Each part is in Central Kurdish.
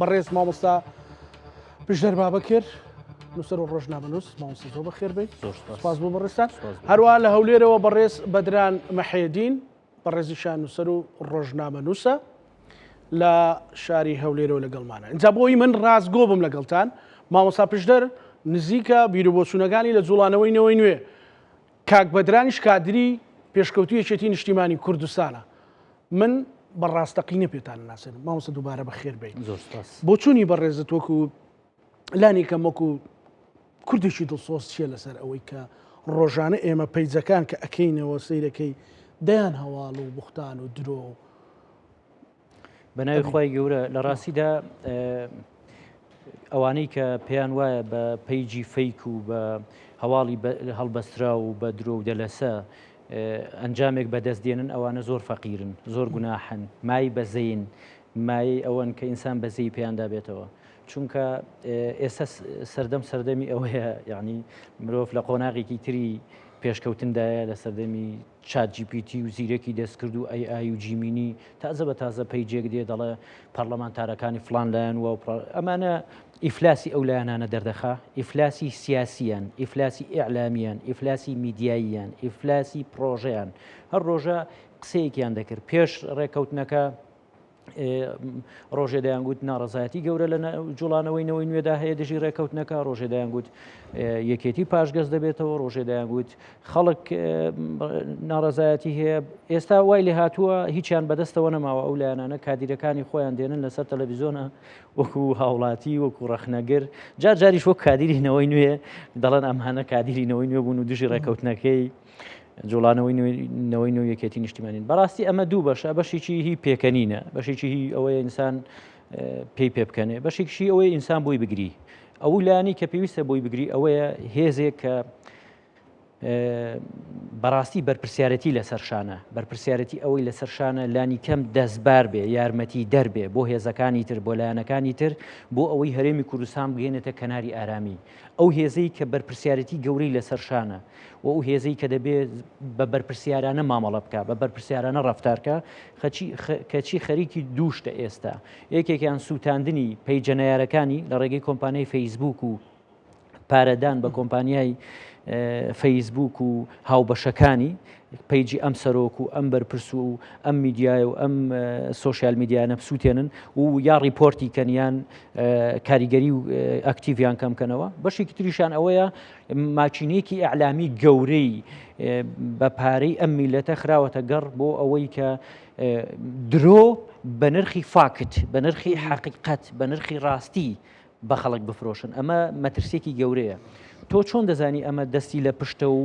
بەڕێز مامۆستا پشدەر بابەکر نووسەر و ڕۆژنامەنووس مامۆستا زۆر بەخێر بێی سپاس بۆ بەڕێزتان هەروە لە هەولێرەوە بەڕێز بەدران مەحێدین بەڕێزیشان نووسەر و ڕۆژنامەنووسە لە شاری هەولێرەوە لەگەڵمانە ئینجا بۆی من ڕاستگۆ بم لەگەڵتان مامۆستا پشدەر نزیکە بیروبۆچوونەکانی لە جوڵانەوەی نەوەی نوێ کاک بەدرانیش کادری پێشکەوتوی یەکێتی نیشتیمانی کوردستانە من بە ڕاستەقینە پێتان ناسێنم مامۆستا دووبارە بەخێر بێی زۆر سپاس. بۆچوونی بەڕێزت وەکو لانی کەم وەکو کوردێکی دڵسۆز چییە لەسەر ئەوەی کە ڕۆژانە ئێمە پەیجەکان کە ئەکەینەوە سەیرەکەی دەیان هەواڵ و بوختان و درۆ و بە ناوی خوای گەورە لە ڕاستیدا ئەوانەی کە پێیان وایە بە page ی fake و بە هەواڵی هەڵبەسترا و بە درۆ و دەلەسە ئەنجامێک بەدەست دێنن ئەوانە زۆر فەقیرن زۆر گوناحن مای بەزەین مایەی ئەوەن کە ئینسان بەزەی پێیاندا بێتەوە چونکە ئێستا سەردەم سەردەمی ئەوەیە یعنی مرۆڤ لە قۆناغێکی تری پێشکەوتندایە لە سەردەمی ChatGPT و زیرەکی دەستکرد و AI و Gemini تازە بە تازە page ێک دێ دەڵێ پەرلەمانتارەکانی فڵان لایەن وە ئەمانە ئیفلاسی ئەو لایەنانە دەردەخا ئیفلاسی سیاسیان ئیفلاسی ئیعلامیان ئیفلاسی میدیاییان ئیفلاسی پرۆژەیان هەر ڕۆژە قسەیەکیان دەکرد پێش ڕێککەوتنەکە ڕۆژێ دەیانگوت ناڕەزایەتی گەورە لە جوڵانەوەی نەوەی نوێدا هەیە دژی ڕێککەوتنەکە، ڕۆژێ دەیانگوت یەکێتی پاشگەز دەبێتەوە، ڕۆژێ دەیانگوت خەڵک ناڕەزایەتی هەیە. ئێستا وای لێ هاتووە هیچیان بەدەستەوە نەماوە، ئەو لایەنانە کادیرەکانی خۆیان دێنن لەسەر تەلەڤیزیۆنە وەکو هاوڵاتی وەکو ڕەخنەگر جار جاریش وەک کادیری نەوەی نوێ دەڵێن ئەمانە کادیری نەوەی نوێ بوون و دژی ڕێککەوتنەکەی جوڵانەوەی نەوەی نوێ یەکێتی نیشتیمانین بەڕاستی ئەمە دوو بەشە بەشێکی هی پێکەنینە بەشێکی هی ئەوەیە ئینسان پێی پێ بکەنێ بەشێکشی ئەوەیە ئینسان بۆی بگری ئەو لانی کە پێویستە بۆی بگری ئەوەیە هێزێک کە بەڕاستی بەرپرسیارەتی لەسەر شانە بەرپرسیارەتی ئەوەی لەسەر شانە لانی کەم دەستبار بێ یارمەتی دەربێ بۆ هێزەکانی تر بۆ لایەنەکانی تر بۆ ئەوەی هەرێمی کوردستان بگەێنێتە کەناری ئارامی ئەو هێزەی کە بەرپرسیارەتی گەورەی لەسەر شانە و ئەو هێزەی کە دەبێ بە بەرپرسیارانە مامەڵە بکا، بە بەرپرسیارانە ڕەفتار کا، کەچی خەریکی دوو شتە ئێستا، یەکێکیان سووتاندنی page ە نەیارەکانی لە ڕێگەی کۆمپانیای فەیسبووک و پارەدان بە کۆمپانیای فەیسبووک و هاوبەشەکانی، page ی ئەم سەرۆک و ئەم بەرپرس و ئەم میدیایە و ئەم social media یانە بسووتێنن و یا report ی کەن یان کاریگەری و active یان کەم کەنەوە. بەشێکی تریشان ئەوەیە ماکینەیەکی ئیعلامی گەورەی بە پارەی ئەم میلەتە خراوەتە گەڕ بۆ ئەوەی کە درۆ بە نرخی fact بە نرخی حەقیقەت بە نرخی ڕاستی بە خەڵک بفرۆشن ئەمە مەترسیەکی گەورەیە تۆ چۆن دەزانی ئەمە دەستی لە پشتە و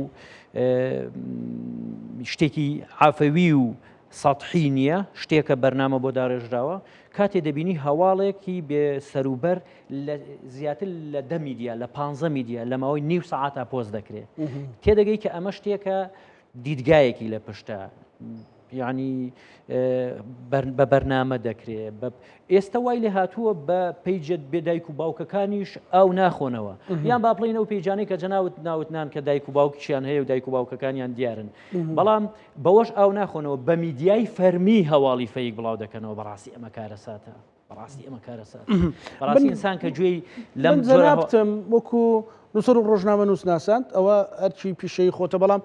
شتێکی عافەوی و سەتحی نییە شتێکە بەرنامە بۆ داڕێژراوە کاتێ دەبینی هەواڵێکی بێ سەروبەر لە زیاتر لە دە میدیا لە پانزە میدیا لە ماوەی نیو سەعاتا پۆست دەکرێت تێدەگەی کە ئەمە شتێکە دیدگایەکی لە پشتە یعنی بە بەرنامە دەکرێ ئێستا وای لێ هاتووە بە page ە بێ دایک و باوکەکانیش ئاو ناخۆنەوە یان با بڵین ئەو page انەی کە جەناوت ناوتنان کە دایک و باوکیان هەیە و دایک و باوکەکانیان دیارن بەڵام بەوەش ئاو ناخۆنەوە بە میدیای فەرمی هەواڵی fake بڵاو دەکەنەوە بەڕاستی ئەمە کارەساتە. بەڕاستی ئەمە کارەسات بەڕاستی ئینسان کە گوێی لەم جەنابتم وەکو نووسەر و ڕۆژنامە نووسناساند ئەوە ئەرکی پیشەی خۆتە بەڵام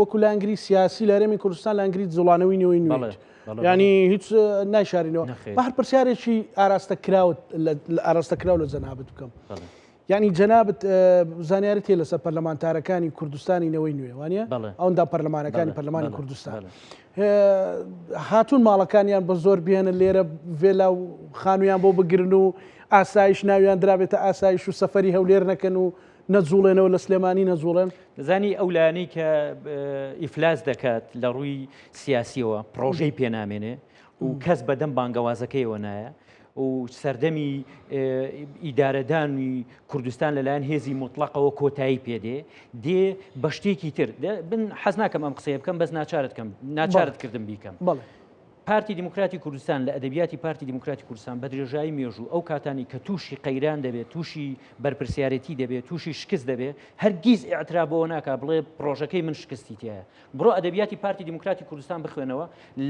وەکو لایەنگری سیاسی لە هەرێمی کوردستان لایەنگری جوڵانەوەی نوێی نوێ ینی هیچ نایشارینەوە بە هەر پرسیارێکی ئاراستە کراوت ئاراستە کراو لە جەنابت بکەم. یانی جەنابت زانیاریت هەیە لەسەر پەرلەمانتارەکانی کوردستانی نەوەی نوێ وانە ئەوندا پەرلەمانەکانی پەرلەمانی کوردستان هاتوون ماڵەکانیان بە زۆر بێنە لێرە ڤێلا و خانویان بۆ بگرن و ئاسایش ناویان درابێتە ئاسایش و سەفەری هەولێر نەکەن و نەجوڵێنەوە لە سلێمانی نەجوڵێن دەزانی ئەو لایەنەی کە ئیفلاس دەکات لە ڕووی سیاسیەوە پرۆژەی پێنامێنێ و کەس بەدەم بانگەوازەکەیەوە نایە و سەردەمی ئیدارەدانی کوردستان لەلایەن هێزی موتڵەقەوە کۆتایی پێدێ دێ بە شتێکی تر بن حەز ناکەم ئەم قسەیە بکەم بەس ناچارت کەم ناچارت کردم بیکەم. پارتی دیموکراتی کوردستان لە ئەدەبیاتی پارتی دیموکراتی کوردستان بە درێژایی مێژوو ئەو کاتانی کە تووشی قەیران دەبێت تووشی بەرپرسیارێتی دەبێت تووشی شکست دەبێت هەرگیز ئیعتراف بەوە ناکا بڵێ پڕۆژەکەی من شکستی تایە بڕۆ ئەدەبیاتی پارتی دیموکراتی کوردستان بخوێنەوە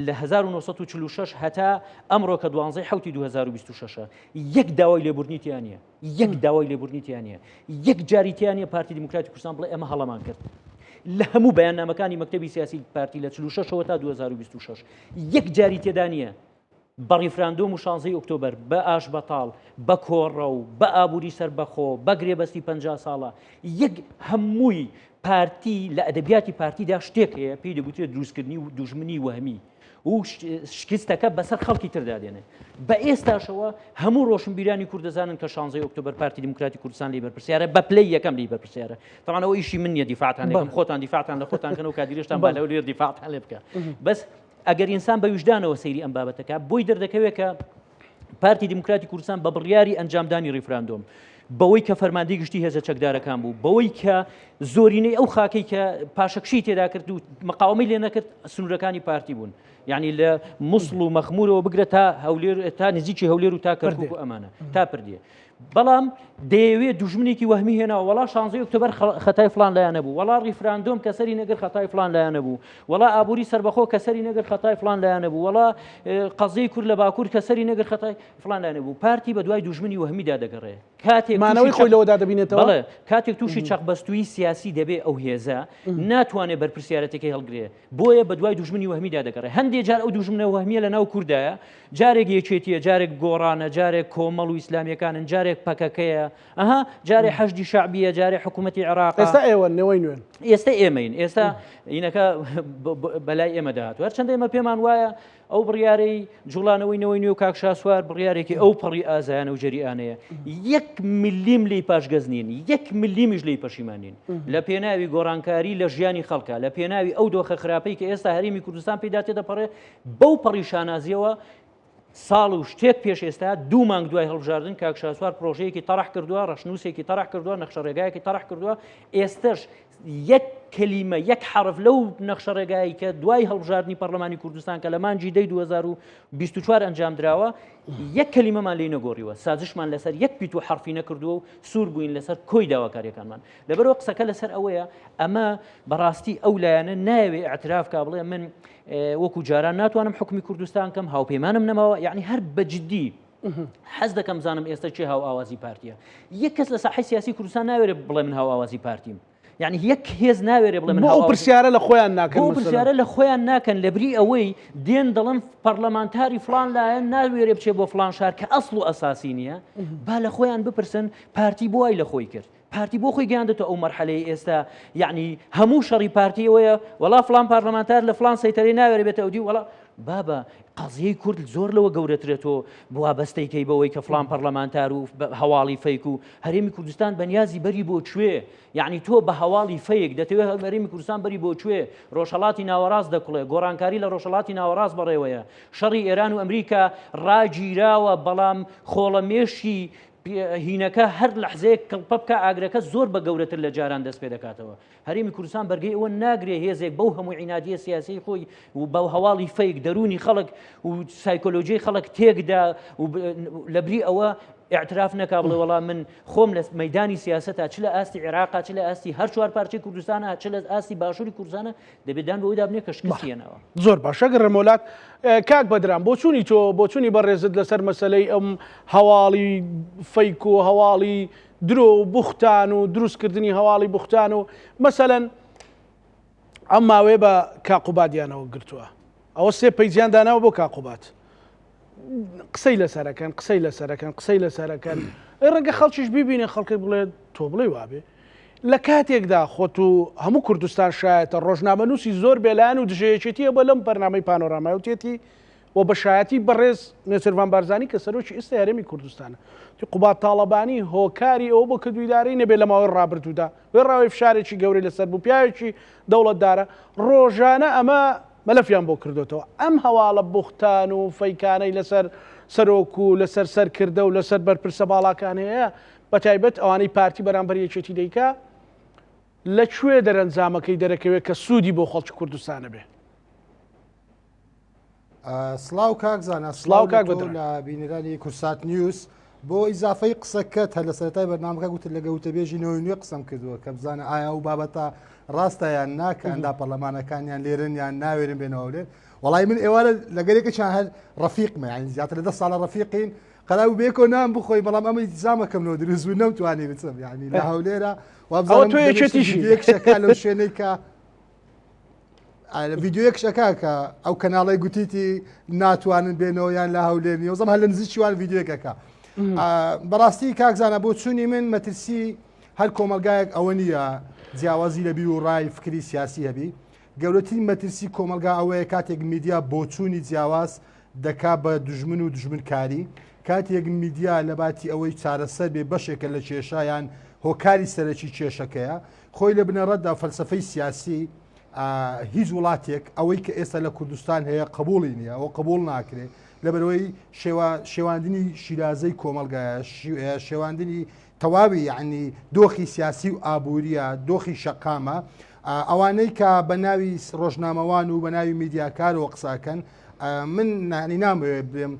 لە 1946 هەتا ئەمڕۆ کە دوانزەی حوتی 2026 یەک داوای لێبوردنی تیا نییە یەک داوای لێبوردنی تیا نییە یەک جاری تیا نییە پارتی دیموکراتی کوردستان بڵێ ئێمە هەڵەمان کرد لە هەموو بەیاننامەکانی مەکتەبی سیاسی پارتی لە 46ەوە تا 2026 یەک جاری تێدا نییە بە ڕیفراندۆم و شانزەی ئۆکتۆبەر، بە ئاشبەتاڵ، بە کۆڕەو، بە ئابووری سەربەخۆ، بە گرێبەستی 50 ساڵە، یەک هەمووی پارتی لە ئەدەبیاتی پارتیدا شتێک هەیە پێی دەگوترێت دروستکردنی و دوژمنی وەهمی و شکستەکە بەسەر خەڵکی تردا دێنێ. بە ئێستاشەوە هەموو ڕۆشنبیرانی کورد دەزانن کە شانزەی ئۆکتۆبەر پارتی دیموکراتی کوردستان لێی بەرپرسیارە، بە پلەی یەکەم لێی بەرپرسیارە. تەبعەن ئەوە ئیشی من نییە دیفاعتان لێ بکەم، خۆتان دیفاعتان لە خۆتان کەن و کادیرێشتان با لەولێر دیفاعتان لێ بکە. بەس ئەگەر ئینسان بە ویژدانەوە سەیری ئەم بابەتە کا بۆی دەردەکەوێت کە پارتی دیموکراتی کوردستان بە بڕیاری ئەنجامدانی ڕیفراندۆم بەوەی کە فەرماندەی گشتی هێزە چەکدارەکان بوو بەوەی کە زۆرینەی ئەو خاکەی کە پاشەکشی تێدا کرد و مقاومەی لێ نەکرد سنوورەکانی پارتی بوون یعنی لە موسڵ و مەخمورەوە بگرە تا هەولێر تا نزیکی هەولێر و تا کەرکوک و ئەمانە تا پردێ بەڵام دەیەوێت دوژمنێکی وەهمی هێناوە وەڵا شانزەی ئۆکتۆبەر خەتای فڵان لایەنە بوو وەڵا ڕیفراندۆم کە سەری نەگر خەتای فڵان لایەنە بوو وەڵا ئابووری سەربەخۆ کە سەری نەگر خەتای فڵان لایەنە بوو وەڵا قەزیەی کورد لە باکوور کە سەری نەگر خەتای فڵان لایەنە بوو پارتی بە دوای دوژمنی وەهمیدا دەگەڕێ کاتێک مانەوەی خۆی لەوەدا دەبینێتەوە بەڵێ کاتێک تووشی چەقبەستوویی سیاسی دەبێ ئەو هێزە ناتوانێت بەرپرسیارەتەکەی هەڵگرێ بۆیە بە دوای دوژمنی وەهمیدا دەگەڕێ هەندێ جار ئەو دوژمنە وەهمیە لە ناو کوردایە جارێک یەکێتیە جارێک گۆڕانە جارێک کۆمەڵ و ئیسلامیەکانن جارێک پەکەکەیە ئەها جارێ حەشدی شەعبیە جارێ حکوومەتی عێراق ئێستا ئێوە نەوەی نوێن ئێستا ئێمەین ئێستا ئینەکە بەلای ئێمە داهاتوو هەرچەندە ئێمە پێمان وایە ئەو بڕیارەی جوڵانەوەی نەوەی نوێ و کاک شاسوار بڕیارێکی ئەو پەڕی ئازایانە و جەریئانەیە یەک ملیم لێی پاشگەز نین یەک ملیمیش لێی پەشیمان نین لە پێناوی گۆڕانکاری لە ژیانی خەڵکە لە پێناوی ئەو دۆخە خراپەی کە ئێستا هەرێمی کوردستان پێدا تێدەپەڕێ بەو پەڕی شانازیەوە ساڵ و شتێک پێش ئێستا دوو مانگ دوای هەڵبژاردن کاک شاسوار پرۆژەیەکی تەرح کردووە ڕەشنووسێکی تەرح کردووە نەخشە ڕێگایەکی تەرح کردووە ئێستش یەک کەلیمە یەک حەڕف لەو نەخشەڕێگایەی کە دوای هەڵبژاردنی پەڕلەمانی کوردستان کە لە مانگی دەی 2024 ئەنجام دراوە یەک کەلیمەمان لێی نەگۆڕیوە سازشمان لەسەر یەک پیت و حەرفی نەکردووە و سوور بووین لەسەر کۆی داواکاریەکانمان لەبەرەوە قسەکە لەسەر ئەوەیە ئەمە بەڕاستی ئەو لایەنە ناوێ اعتراف کا بڵێ من وەکو جاران ناتوانم حکومی کوردستان کەم هاوپەیمانم نەماوە یعنی هەر بە جدی حەز دەکەم بزانم ئێستا کێ هاوئاوازی پارتیە یەک کەس لە ساحەی سیاسی کوردستان ناوێرێ بڵێ من هاوئاوازی پارتیم یعنی یەک هێز ناوێرێ بڵێ من بۆ ئەو پرسیارە لە خۆیان ناکەن بۆ پرسیارە لە خۆیان ناکەن لە بری ئەوەی دێن دەڵێن پەرلەمانتاری فلان لایەن ناوێرێ بچێ بۆ فلان شار کە ئەسڵ و ئەساسی نییە با لە خۆیان بپرسن پارتی بۆ وای لە خۆی کرد پارتی بۆ خۆی گەیاندەتە ئەو مەرحەلەی ئێستا یعنی هەموو شەڕی پارتی ئەوەیە وەڵا فلان پارلەمانتار لە فلان سەیتەرەی ناوێرێ بێتە ئەودی وەڵا بابە قەزیەی کورد زۆر لەوە گەورەترە تۆ وابەستەی کەی بەوەی کە فلان پەرلەمانتار و هەواڵی fake و هەرێمی کوردستان بەنیازی بەری بۆ کوێ یعنی تۆ بە هەواڵی fake دەتەوێت هەرێمی کوردستان بەری بۆ کوێ ڕۆژهەڵاتی ناوەڕاست دەکوڵێ گۆڕانکاری لە ڕۆژهەڵاتی ناوەڕاست بەڕێوەیە شەڕی ئێران و ئەمریکا ڕاگیراوە بەڵام خۆڵەمێشی هینەکە هەر لەحزەیەک کڵپە بکا ئاگرەکە زۆر بە گەورەتر لە جاران دەست پێ دەکاتەوە. هەرێمی کوردستان بەرگەی ئەوە ناگرێ هێزێک بەو هەموو عینادیە سیاسیەی خۆی و بە هەواڵی fake دەروونی خەڵک و سایکۆلۆژیی خەڵک تێکدا و لەبری ئەوە ئیعتراف نەکا بڵێ وەڵا من خۆم لە مەیدانی سیاسەتا چ لە ئاستی عێراقا چ لە ئاستی هەر چوار پارچەی کوردستانە چ لە ئاستی باشووری کوردستانە دەبێت دان بەوەدا بنێ کە شکستی هێناوە. زۆر باشە گەڕێمەوە لات کاک بەدران بۆچوونی تۆ بۆچوونی بەڕێزت لەسەر مەسەلەی ئەم هەواڵی fake و هەواڵی درۆ و بوختان و دروستکردنی هەواڵی بوختان و مەسەلەن ئەم ماوەیە بە کاقوبادیانەوە گرتووە ئەوە سێ page یان داناوە بۆ کاقوبات قسەی لەسەرەکەن قسەی لەسەرەکەن قسەی لەسەرەکەن ئەی ڕەنگە خەڵکیش بیبینێ خەڵکێک بڵێ تۆ بڵێ وابێ لە کاتێکدا خۆت و هەموو کوردستان شایەتە ڕۆژنامەنووسی زۆر بێلایەن و دژەیەکێتیە بە لەم بەرنامەی پانۆرامای وتێتی و بە شایەتی بەڕێز نێچیرڤان بارزانی کە سەرۆکی ئێستا هەرێمی کوردستانە قوباد تاڵەبانی هۆکاری ئەوە بۆ کە دویدارەی نەبێت لە ماوەی ڕابردوودا وێڕاوەی فشارێکی گەورەی لەسەر بوو پیاوێکی دەوڵەتدارە ڕۆژانە ئەمە مەلەفیان بۆ کردۆتەوە. ئەم هەواڵە بوختان و فەیکانەی لەسەر سەرۆک و لەسەر سەرکردە و لەسەر بەرپرسە باڵاکان هەیە، بەتایبەت ئەوانەی پارتی بەرامبەر یەکێتی دەیکا، لە کوێ دەرەنجامەکەی دەرەکەوێت کە سوودی بۆ خەڵکی کوردستان هەبێ؟ سڵاو کاک زانا سڵاو کاک لە بینەرانی کوردسات نیوز بۆ ئیزافەی قسەکەت هەر لە سەرەتای بەرنامەکە گوتت لەگە وتەبێژی نەوەی نوێ قسەم کردووە کە بزانە ئایا ئەو بابەتە ڕاستە یان نا کە ئەندا پەرلەمانەکانیان لێرن یان ناوێرن بێنەوە هەولێر وەڵای من ئێوارە لەگەرێکیان هەر ڕەفیقمە یانی زیاتر لە دە ساڵە ڕەفیقین قەرار بوو بەیەکەوە نان بخۆین بەڵام ئەمە ئیلتیزامەکەم لەوە دروست بوو نەمتوانی بچم یانی لە هەولێرە وابزانم تۆ یەکێتیشی یەکشەکە لەو شوێنەی کە ڤیدیۆیەکش ئەکا کە ئەو کەناڵی گوتیتی ناتوانن بێنەوە یان لە هەولێر نیە وزم هەر لە نزیکی وان ڤیدیۆیەکەکە بەڕاستی کاکزانە بۆ چوونی من مەترسی هەر کۆمەلگایەک ئەوە نییە جیاوازی لە بیر و ڕای فکری سیاسی هەبی گەورەترین مەترسی کۆمەلگا ئەوەیە کاتێک میدیا بۆچوونی جیاواز دەکا بە دژمن و دژمنکاری کاتێک میدیا لە باتی ئەوەی چارەسەر بێ بەشێکە لە کێشە یان هۆکاری سەرەکی کێشەکەیە خۆی لە بنەڕەتدا فەلسەفەی سیاسی هیچ وڵاتێک ئەوەی کە ئێستا لە کوردستان هەیە قبوڵی نییە ئەوە قبول ناکرێ لەبەرەوەی شێواندنی شیرازەی کۆمەلگایە شێواندنی تەواوی یعنی دۆخی سیاسی و ئابووریە دۆخی شەقامە ئەوانەی کە بە ناوی ڕۆژنامەوان و بە ناوی میدیاکارەوە قساکەن من نانی نامەوێت بێم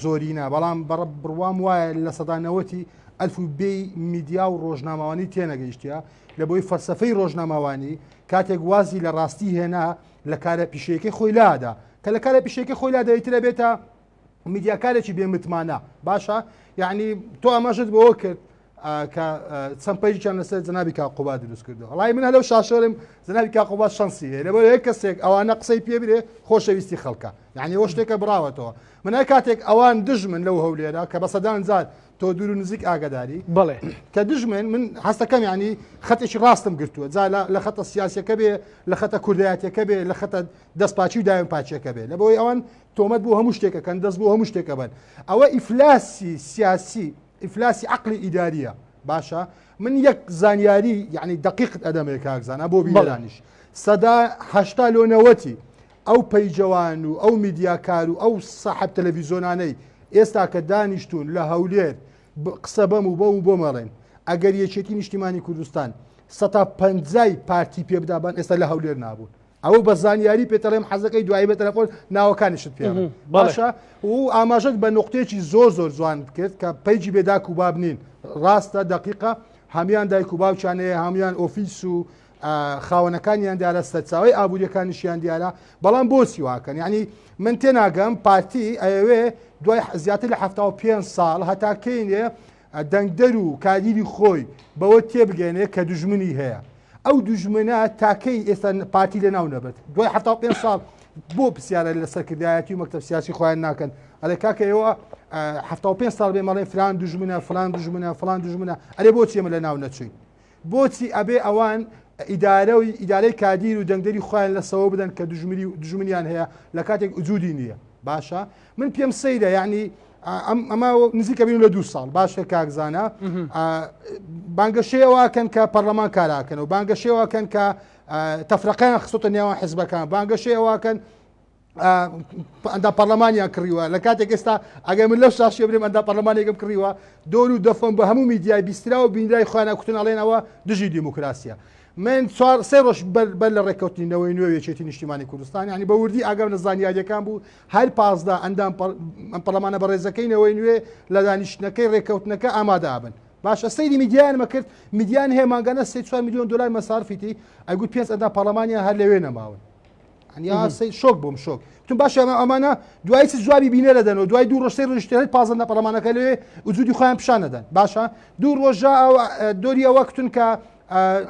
زۆرینە بەڵام بڕوام وایە لە سەدا نەوەتی ئەلف و بێی میدیا و ڕۆژنامەوانی تێنەگەیشتە لە بۆی فەلسفەی ڕۆژنامەوانی کاتێک وازی لە ڕاستی هێنا لە کارە پیشەیەکەی خۆی لادا کە لە کارە پیشەکە خۆی لادا ئیتر ئەبێتە میدیاکارێکی بێ متمانە باشە یعنی تۆ ئاماژت بەوە کرد کە چەند page ێکیان لەسەر جەنابی کاک قوباد دروست کردو وەڵای من هەلەو شاشۆرم جەنابی کاک قوباد شەنسی هەیە لەبەر یەک کەسێک ئەوانە قسەی پێ برێ خۆشەویستی خەڵکە یعنی ئەوە شتێکە بڕاوەتەوە من هەر کاتێک ئەوان دژمن لەو هەولێرە کە بە سەدان جار تۆ دوور و نزیک ئاگداری بەڵێ کە دژمن من هەستەکەم ینی خەتێکی ڕاستم گرتووە جا لە خەتە سیاسەکە بێ لە خەتە کوردایەتەکە بێ لە خەتە دەستپاچی و داوێن پاچیەکە بێ لە بۆی ئەوان تۆمەت بۆ هەموو شتێکەکەن دەست بۆ هەموو شتێکە بن ئەوە ئیفلاسی سیاسی ئیفلاسی عەقڵی ئیداریە باشە من یەک زانیاری یعنی دقیقت ئەدەمێ کاک زانا بۆ بینەرانیش سەدا هەشتا لۆ نەوەتی ئەو پەیجەوان و ئەو میدیاکار و ئەو ساحب تەلەڤیزۆنانەی ئێستا کە دانیشتون لە هەولێر قسە بەم و بەم و بۆ مەڵێن ئەگەر یەکێتی نیشتیمانی کوردستان سەتا پەنجای پارتی پێ بدابان ئێستا لە هەولێر نابوون ئەوە بە زانیاری پێت ئەڵێم حەزەکەی دوایی بە تەلەفۆن ناوەکانیشت پێ ئەڵێم. باشە و ئاماژەت بە نقطەیەکی زۆر زۆر جوان کرد کە page ی بێداک و باب نین ڕاستە دقیقە هەموان دایک و باوکیان هەیە هەموان ئۆفیس و خاوەنەکانیان دیارە سەرچاوی ئابووریەکانیشیان دیارە بەڵام بۆچی واکەن یعنی من تێناگەم پارتی ئەیەوێ دوای زیاتر لە 75 ساڵ هەتا کەینێ دەنگدەر و کادیری خۆی بەوە تێبگەێنێ کە دوژمنی هەیە ئەو دوژمنە تاکەی ئێستا پارتی لە ناو نەبرد دوای 75 ساڵ بۆ پرسیارە لە سەرکردایەتی و مەکتەب سیاسی خۆیان ناکەن ئەرێ کاکە ئێوە 75 ساڵ بێ مەڵێن فلان دوژمنە فلان دوژمنە فلان دوژمنە ئەرێ بۆچی ئێمە لە ناو نەچوین بۆچی ئەبێ ئەوان ئیدارە و ئیدارەی کادیر و دەنگدەری خۆیان لەسەوە بدەن کە دوژمنی دوژمنیان هەیە لە کاتێک وجودی نییە باشە من پێم سەیرە یعنی ئەمە نزیکە بین لە دو ساڵ باشە کاکزانە بانگەشەیەوەکەن کە پەرلەمان کاراکەن و بانگەشەیەوەکەن کە تەفرەقیان خستۆتە نێوان حزبەکان بانگەشەیەوەکەن ئەندا پەرلەمانیان کڕیوە لە کاتێک ئێستا ئەگەر من لەو شاشێ برێم ئەندا پەرلەمانێکم کڕیوە دۆر و دەفم بە هەموو میدیای بیسترا و بینرای خۆیان کوتن ئەڵێنەوە دژی دیموکراسیە من چوار سێ ڕۆژ بەر لە ڕێککەوتنی نەوەی نوێ یەکێتی نیشتیمانی کوردستان یعنی بە وردی ئاگام لە زانیاریەکان بوو هەر 15 ئەندام پەرلەمانە بەڕێزەکەی نەوەی نوێ لە دانیشتنەکەی ڕێککەوتنەکە ئامادە بن باشە سەیری میدیایانمە کرد میدیان هەیە مانگانە سێ چوار میلیۆن دلار مەسارفیتی ئەگوت پێنج ئەندام پەرلەمانیان هەر لەوێ نەماون یا سەی شۆک بووم شۆک وتم باشە ئەمە ئەمانە دوای چ جوابی بینەرە دەن و دوای دوو ڕۆژ سێ ڕۆژ تر پازدە لە پەرلەمانەکە لەوێ وجودی خۆیان پیشان نەدەن باشە دوو ڕۆژە دۆری ئەوە کتون کە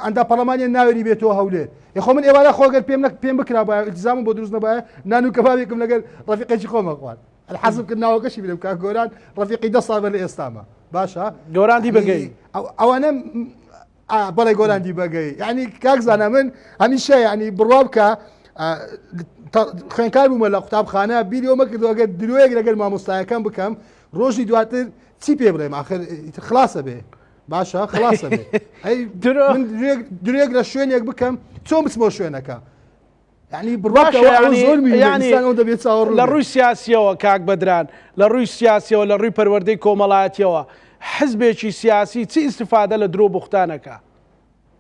ئەندا پەرلەمانیان ناوێری بێتەوە هەولێر یخۆ من ئێوارە خۆگەر پێم نەک پێم بکرابایە ئیلتزامم بۆ دروست نەبایە نان و کەبابێکم لەگەر ڕەفیقێکی خۆمە خوارد حەزم کرد ناوەکەشی بلێم کاک گۆران ڕەفیقی دە ساڵ بەر لە ئێستامە باشە گۆران دی بەگەی ئەوانە بەڵێ گۆران دیبەگەی یعنی کاک زانا من هەمیشە یعنی بڕوا بکە خوێنکار بوومە لە قوتابخانە بیری ئەومە کردو ئەگەر درۆیەک لەگەر مامۆستایەکەم بکەم ڕۆژی دواتر چی پێ بڵێم آخر خلاصە بێ باشە خلاصە بێ ئەی درۆیەک لە شوێنێک بکەم چۆن بچمەوە شوێنەکە یعنی بڕواکەوە زۆر دەبێت چاوەڕ لە ڕووی سیاسیەوە کاک بەدران لە ڕووی سیاسیەوە لە ڕووی پەروەردەی کۆمەڵایەتیەوە حزبێکی سیاسی چی ئیسیفادە لە درۆ بوختانەکە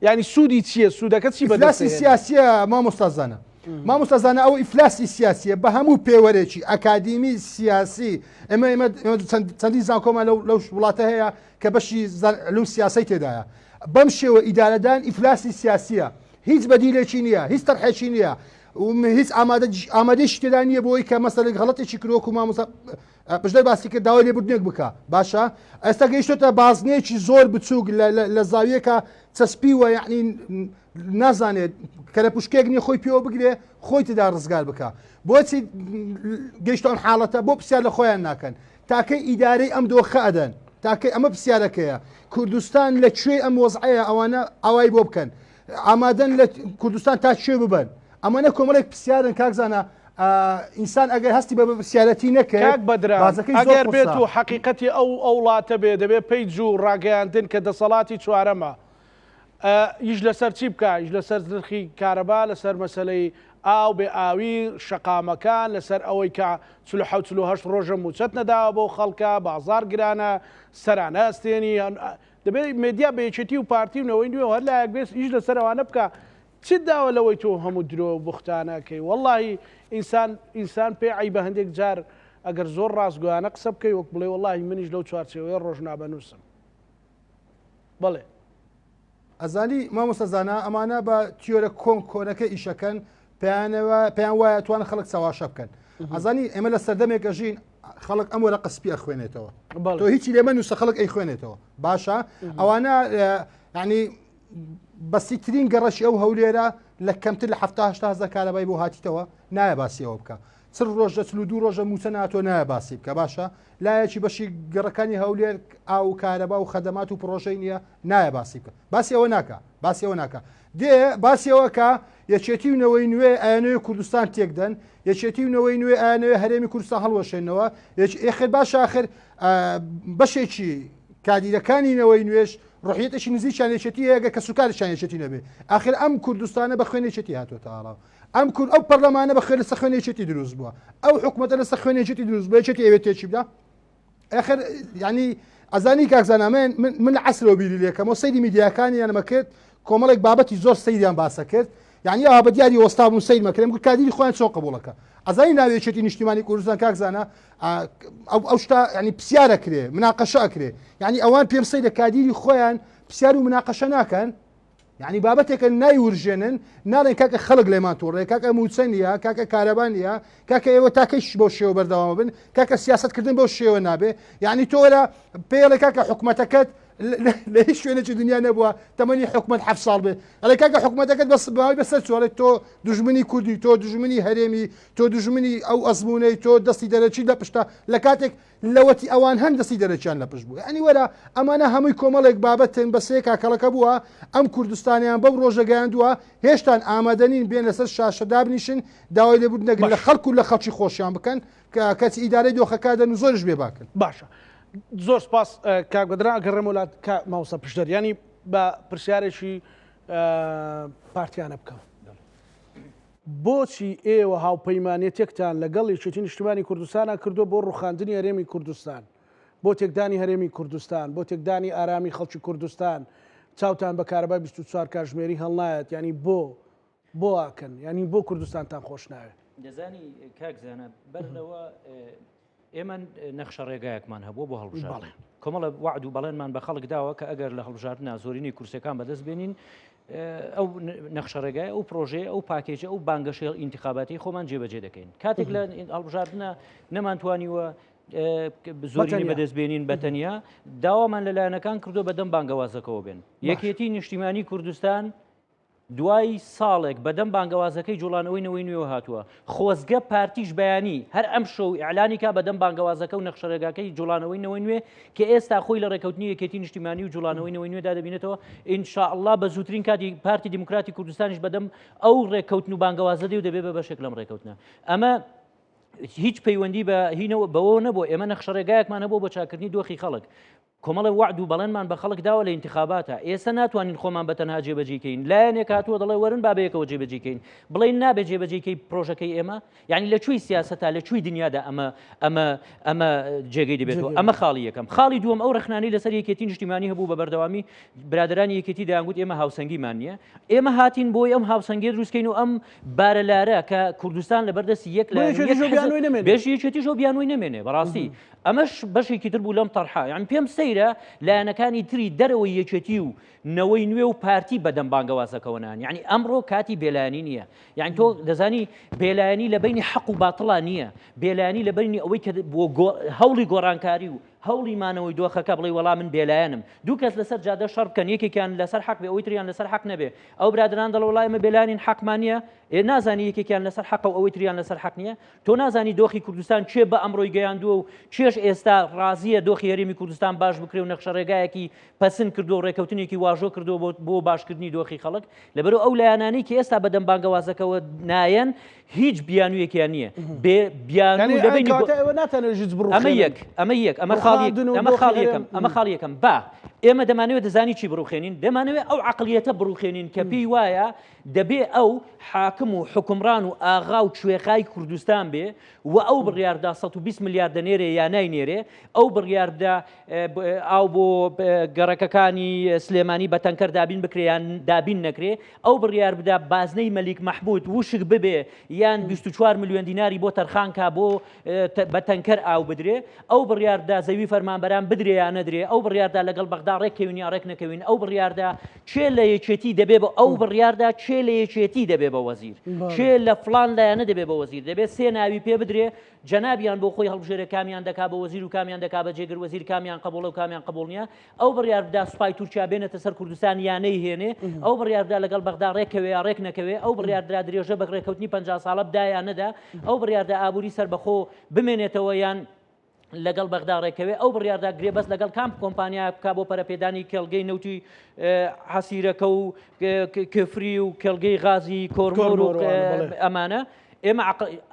یعنی سوودی چییە سوودەکە چی بەدەستی سیاسیە مامۆستا زانە. مامۆستا زانا ئەو ئیفلاسی سیاسیە بە هەموو پێوەرێکی ئەکادیمی سیاسی ئێمە ئێمە چەندین زانکۆمان لەو لەو وڵاتە هەیە کە بەشی علوم سیاسەی تێدایە بەم شێوە ئیدارەدان ئیفلاسی سیاسیە هیچ بەدیلێکی نییە هیچ تەرحێکی نییە هیچ ئامادە ئامادەیشی تێدا نییە بۆی کە مەسەلێک غەڵەتێکی کرۆک و مامۆستا پشدەر باسی کرد داوای لێبوردنێک بکە باشە ئێستا گەیشتۆتە بازنەیەکی زۆر بچووک لە زاویەکە چەسپیوە یعنی نازانێت کەرەپوشکێک نیە خۆی پێوە بگرێ خۆی تێدا ڕزگار بکە بۆچی گەیشتە ئەم حاڵەتە بۆ پرسیار لە خۆیان ناکەن تاکەی ئیدارەی ئەم دۆخە ئەدەن تاکەی ئەمە پرسیارەکەیە کوردستان لە کوێی ئەم وەزعەیە ئەوانە ئاوای بۆ بکەن ئامادەن لە کوردستان تا کوێ ببەن ئەمانە کۆمەڵێک پرسیارن کاک زانا ئینسان ئەگەر هەستی بە بەرپرسیارەتی نەکرد کاک بەدران بازەکەی زۆر ئەگەر بێت قورسە. و حەقیقەتی ئەو ئەو وڵاتە بێ دەبێ پەیج و ڕاگەیاندن کە دەسەڵاتی چوارەمە ئیش لەسەر چی بکا؟ ئیش لەسەر نرخی کارەبا، لەسەر مەسەلەی ئاو، بێ ئاوی، شەقامەکان، لەسەر ئەوەی کە 47 48 ڕۆژە مووچەت نەداوە بەو خەڵکە، بازاڕ گرانە، سەرانە ئەستێنی، دەبێ مێدیا بە یەکێتی و پارتی و نەوەی نوێ و هەر لایەک بێت ئیش لەسەر ئەوانە بکا. چت داوە لەوەی تۆ هەموو درۆ و بوختانە ئەکەی؟ وەڵاهی ئینسان ئینسان پێ عەیبە هەندێک جار ئەگەر زۆر ڕاستگۆیانە قسە بکەی وەک بڵێی وەڵاهی منیش لەو چوارچێوەیە ڕۆژنامەنووسم. بەڵێ. ئەزانی مامۆستا زانا ئەمانە بە تیۆرە کۆن کۆنەکە ئیشەکەن پێیانەوە پێیان وایە توان خەڵک چاواشە بکەن ئەزانی ئێمە لە سەردەمێک ئەژین خەڵک ئەم وەرەقە سپی ئەخوێنێتەوە تۆ هیچی لێمە نووسە خەڵک ئەی خوێنێتەوە باشە ئەوانە ینی بەسیترین گەڕەشی ئەو هەولێرە لە کەمتر لە هزار کارەبای بۆ هاتیتەوە نایە باسیەوە بکە چ ڕۆژە 42 ڕۆژە موچە ناتۆ نایە باسی بکە باشە لایەکی بەشی گەڕەکانی هەولێر ئاو و کارەبا و خەدەمات و پڕۆژەی نییە نایە باسی بکە باسی ئەوە ناکە باسی ئەوە ناکە دێ باسی ئەوە کە یەکێتی و نەوەی نوێ ئەیانەوێ کوردستان تێکدەن یەکێتی و نەوەی نوێ ئەیانەوێ هەرێمی کوردستان هەڵوەشێنەوە ئێخر باش آخر بەشێکی کادیرەکانی نەوەی نوێش ڕحیەتێکی نزیکیان یەکێتی هەیە گەر کەسوکارشان یەکێتی نەبێ آخر ئەم کوردستانە بە خوێن یەکێتی هاتووەتە ئاراوە ئەم کورد ئەو پەرلەمانە بە خوێن لەسەر خوێن یەکێتی دروست بووە ئەو حکوومەتە لەسەر خوێن یەکێتی دروست بووە یەکێتی ئەوێت تێکی بدا ئەخر یعنی ئەزانی کاک زانا من من لە عەسرەوە بیری لێکەمەوە سەیری میدیاکانیانمە کرد کۆمەڵێک بابەتی زۆر سەیریان باسە کرد یعنی ئەوە بە دیاری وەستا بوون سەیر مەکرێن گوت کادیری خۆیان چۆن قبوڵەکە ئەزانی ناوی یەکێتی نیشتیمانی کوردستان کاک زانا ئەو ئەو شتا یعنی پرسیارە کرێ مناقەشە ئەکرێ یعنی ئەوان پێم سەیرە کادیری خۆیان پرسیار و مناقەشە ناکەن یانی بابەتێکە نایورژێنن ناڵێن کاکە خەڵک لێمان توڕەیە کاکە موچە نییە کاکە کارەبا نییە کاکە ئێوە تاکەیش بەو شێوە بەردەوامە بن کاکە سیاستکردن بەو شێوە نابێ یعنی تۆ وەرە پێڵێ کاکە حکومەتەکەت لە هیچ شوێنێکی دنیا نەبووە تەمەنی حکومەت حەفت ساڵ بێ ئەڵێ کاکە حکومەتەکەت بەس باوی بەسەر چۆڵێ تۆ دوژمنی کوردی تۆ دوژمنی هەرێمی تۆ دوژمنی ئەو ئەزمونەی تۆ دەستی دەرەکی لە پشتە لە کاتێک لەوەتی ئەوان هەن دەستی دەرەکیان لە پشت بوو یانی وەرە ئەمانە هەمووی کۆمەڵێک بابەتن بە سێکا کەڵەکە بووە ئەم کوردستانیان بەو ڕۆژە گەیاندووە هێشتان ئامادە نین بێن لەسەر شاشە دابنیشن داوای لێبوردن نەگرن لە خەڵک و لە خەڵکی خۆشیان بکەن کە کەچی ئیدارەی دۆخەکە دەن و زۆریش بێباکن. باشە زۆر سپاس کاک بەدران ئەگەڕێمەوە لات کا مامۆستا پشدەر یانی بە پرسیارێکی پارتیانە بکەم. بۆچی ئێوە هاوپەیمانێتێکتان لەگەڵ یەکێتی نیشتیمانی کوردستانا کردووە بۆ ڕوخاندنی هەرێمی کوردستان، بۆ تێکدانی هەرێمی کوردستان، بۆ تێکدانی ئارامی خەڵکی کوردستان، چاوتان بە کارەبای 24 کاژمێری هەڵنایەت، یانی بۆ بۆ ئاکەن، یانی بۆ کوردستانتان خۆش ناوێ؟ دەزانی کاک زانا بەر لەوە ئێمە نەخشە ڕێگایەکمان هەبووە بۆ هەڵبژاردن. کۆمەڵە وەعد و بەڵێنمان بە خەڵک داوە کە ئەگەر لە هەڵبژاردنە زۆرینەی کورسەکان بەدەست بێنین ئەو نەخشە ڕێگای ئەو پرۆژەیە ئەو پاکێجە ئەو بانگەشەی ئینتخاباتی خۆمان جێبەجێ دەکەین کاتێک لە هەڵبژاردنە نەمانتوانیوە زۆرینە بەدەست بێنین بە تەنیا داوامان لە لایەنەکان کردو بەدەم بانگەوازەکەەوە بێن یەکێتی نیشتیمانی کوردستان دوای ساڵێک بەدەم بانگەوازەکەی جوڵانەوەی نەوەی نوێوە هاتووە، خۆزگە پارتیش بەیانی هەر ئەمشەو ئیعلانی کا بەدەم بانگەوازەکە و نەخشەڕێگاکەی جوڵانەوەی نەوەی نوێ کە ئێستا خۆی لە ڕێکەوتنی یەکێتی نیشتیمانی و جوڵانەوەی نەوەی نوێدا دەبینێتەوە، ان شاء اللە بە زووترین کاتی پارتی دیموکراتی کوردستانیش بەدەم ئەو ڕێککەوتن و بانگەوازە دێ و دەبێ بە بەشێک لەم ڕێکەوتنە. ئەمە هیچ پەیوەندی بە هینەوە بەوەوە نەبووە، ئێمە نەخشەڕێگایەکمان هەبووە بۆ چاککردنی دۆخی خەڵک. کۆمەڵێ وەعد و بەڵێنمان بە خەڵک داوە لە ئینتخاباتا، ئێستا ناتوانین خۆمان بە تەنها جێبەجێی کەین، لایەنێک هاتووە دەڵێ وەرن با بەیەکەوە جێبەجێی کەین، بڵێین نابێ جێبەجێی کەی پرۆژەکەی ئێمە، یانی لە کوێی سیاسەتا لە کوێی دنیادا ئەمە ئەمە ئەمە جێگەی دەبێتەوە، ئەمە خاڵی یەکەم. خاڵی دووەم ئەو ڕەخنانەی لەسەر یەکێتی نیشتیمانی هەبوو بە بەردەوامی برادەرانی یەکێتی دەیانگوت ئێمە هاوسەنگیمان نییە، ئێمە هاتین بۆی ئەم هاوسەنگیە دروست کەین و ئەم بارە لارە کە کوردستان لەبەردەستی یەک لایەن و یەک حزب بێژ یەکێتیش ئەو بیانووی نەمێنێ بەڕاستی ئەمەش بەشێکی تر بوو لەم تەرحە. یانی پێم سەیرە لایەنەکانی تری دەرەوەی یەکێتی و نەوەی نوێ و پارتی بەدەم بانگەوازەکەوە نان. یانی ئەمڕۆ کاتی بێلایەنی نییە. یانی تۆ دەزانی بێلایەنی لە بەینی حەق و باتڵا نییە. بێلایەنی لە بەینی ئەوەی کە بۆ هەوڵی گۆڕانکاری و هەوڵی مانەوەی دۆخەکە بڵێی وەڵا من بێلایەنم. دوو کەس لەسەر جادە شەڕ بکەن یەکێکیان لەسەر حەق بێ ئەوەی تریان لەسەر حەق نەبێ. ئەو برادەران دەڵێ وەڵا ئێمە بێلایەنین حەقمان نییە. ئێ نازانی یەکێکیان لەسەر حەقە و ئەوەی تریان لەسەر حەق نییە. تۆ نازانی دۆخی کوردستان کێ بە ئەمڕۆی گەیاندووە و کێش ئێستا ڕازییە دۆخی هەرێمی کوردستان باش بکرێ و نەخشەڕێگایەکی پەسند کردووە و ڕێکەوتنێکی واژۆ کردووە بۆ بۆ باشکردنی دۆخی خەڵک. لەبەرئەوە ئەو لایەنانەی کە ئێستا بەدەم بانگەوازەکەوە نایەن هیچ بیانوویەکیان نییە. بێ بیانوو لە بەینی کەواتە ئێوە ناتانەوێت هیچ بڕوخێنن. ئەمە یەک، ئەمە یەک، ئەمە خاڵی ئەمە خاڵی یەکەم، ئەمە خاڵی یەکەم. با ئێمە دەمانەوێت دەزانی چی بڕوخێنین؟ دەمانەوێت ئەو عەقڵیەتە بڕوخێنین کە پێی وایە دەبێ ئەو حاکم و حوکمڕان و ئاغا و کوێخای کوردستان بێ و ئەو بڕیاردا 120 ملیار دەنێرێ یا ناینێرێ، ئەو بڕیاردا ئاو بۆ گەڕەکەکانی سلێمانی بە تەنکەر دابین بکرێ یان دابین نەکرێ، ئەو بڕیار بدا بازنەی مەلیک مەحمود وشک ببێ یان 24 ملیۆن دیناری بۆ تەرخان کا بۆ بە تەنکەر ئاو بدرێ، ئەو بڕیاردا زەوی فەرمانبەران بدرێ یا نەدرێ، ئەو بڕیاردا لەگەڵ بەغدا ڕێککەوین یا ڕێک نەکەوین، ئەو بڕیاردا کێ لە یەکێتی دەبێ بە ئەو بڕیاردا کێ لە یەکێتی دەبێ بە وەزیر، کێ لە فڵان لایەنە دەبێ بە وەزیر، دەبێ سێ ناوی پێ بدرێ، جەنابیان بۆ خۆی هەڵبژێرێ کامیان دەکا بە وەزیر و کامیان دەکا بە جێگر وەزیر، کامیان قبوڵە و کامیان قبوڵ نییە، ئەو بڕیار بدا سوپای تورکیا بێنێتە سەر کوردستان یا نەیهێنێ، ئەو بڕیار بدا لەگەڵ بەغدا ڕێککەوێ یا ڕێک نەکەوێ، ئەو بڕیار درا درێژە بە ڕێککەوتنی 50 ساڵە بدا یا نەدا، ئەو بڕیار دا ئابووری سەربەخۆ بمێنێتەوە یان لەگەڵ بەغدا ڕێککەوێ، ئەو بڕیار دا گرێبەست لەگەڵ کام کۆمپانیا بکا بۆ پەرەپێدانی کێڵگەی نەوتی حەسیرەکە و کفری و کێڵگەی غازی کۆرمۆر و ئەمانە. ئێمە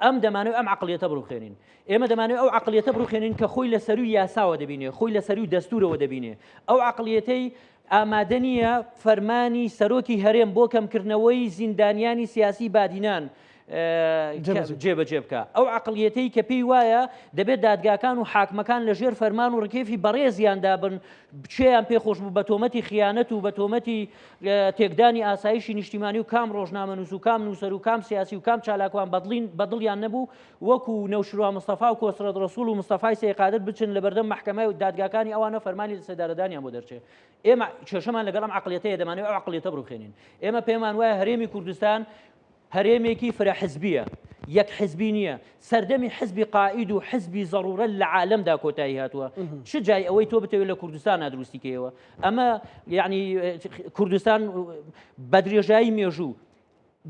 ئەم دەمانەوێت ئەم عەقڵیەتە بڕوخێنین. ئێمە دەمانەوێت ئەو عەقڵیەتە بڕوخێنین کە خۆی لە سەرووی یاساوە دەبینێ، خۆی لە سەرووی دەستوورەوە دەبینێ. ئەو عەقڵیەتەی ئامادە نییە فەرمانی سەرۆکی هەرێم بۆ کەمکردنەوەی زیندانیانی سیاسی بادینان جێبەجێ بکا. ئەو عەقڵیەتەی کە پێی وایە دەبێت دادگاکان و حاکمەکان لە ژێر فەرمان و ڕکێفی بەڕێزیاندا بن، کێیان پێ خۆش بوو بە تۆمەتی خیانەت و بە تۆمەتی تێکدانی ئاسایشی نیشتیمانی و کام ڕۆژنامەنووس و کام نووسەر و کام سیاسی و کام چالاکوان بەدڵیان نەبوو وەکو نەوشیروان مستەفا و کۆسرەت ڕەسوڵ و مستەفای سەی قادر بچن لەبەردەم مەحکەمە و دادگاکانی ئەوانە فەرمانی لەسێدارەدانیان بۆ دەرچێ. ئێمە کێشەمان لەگەڵ ئەم عەقڵیەتەیە، دەمانەوێت ئەو عەقڵیەتە بڕوخێنین. ئێمە پێمان وایە هەرێمی کوردستان هەرێمێکی فرە حزبیە، یەک حزبی نییە. سەردەمی حزبی قائید و حزبی زەڕوورە لە عالەمدا کۆتایی هاتووە. چ جای ئەوەی تۆ بتەوێت لە کوردستانا دروستی کەیەوە. ئەمە یعنی کوردستان بە درێژایی مێژوو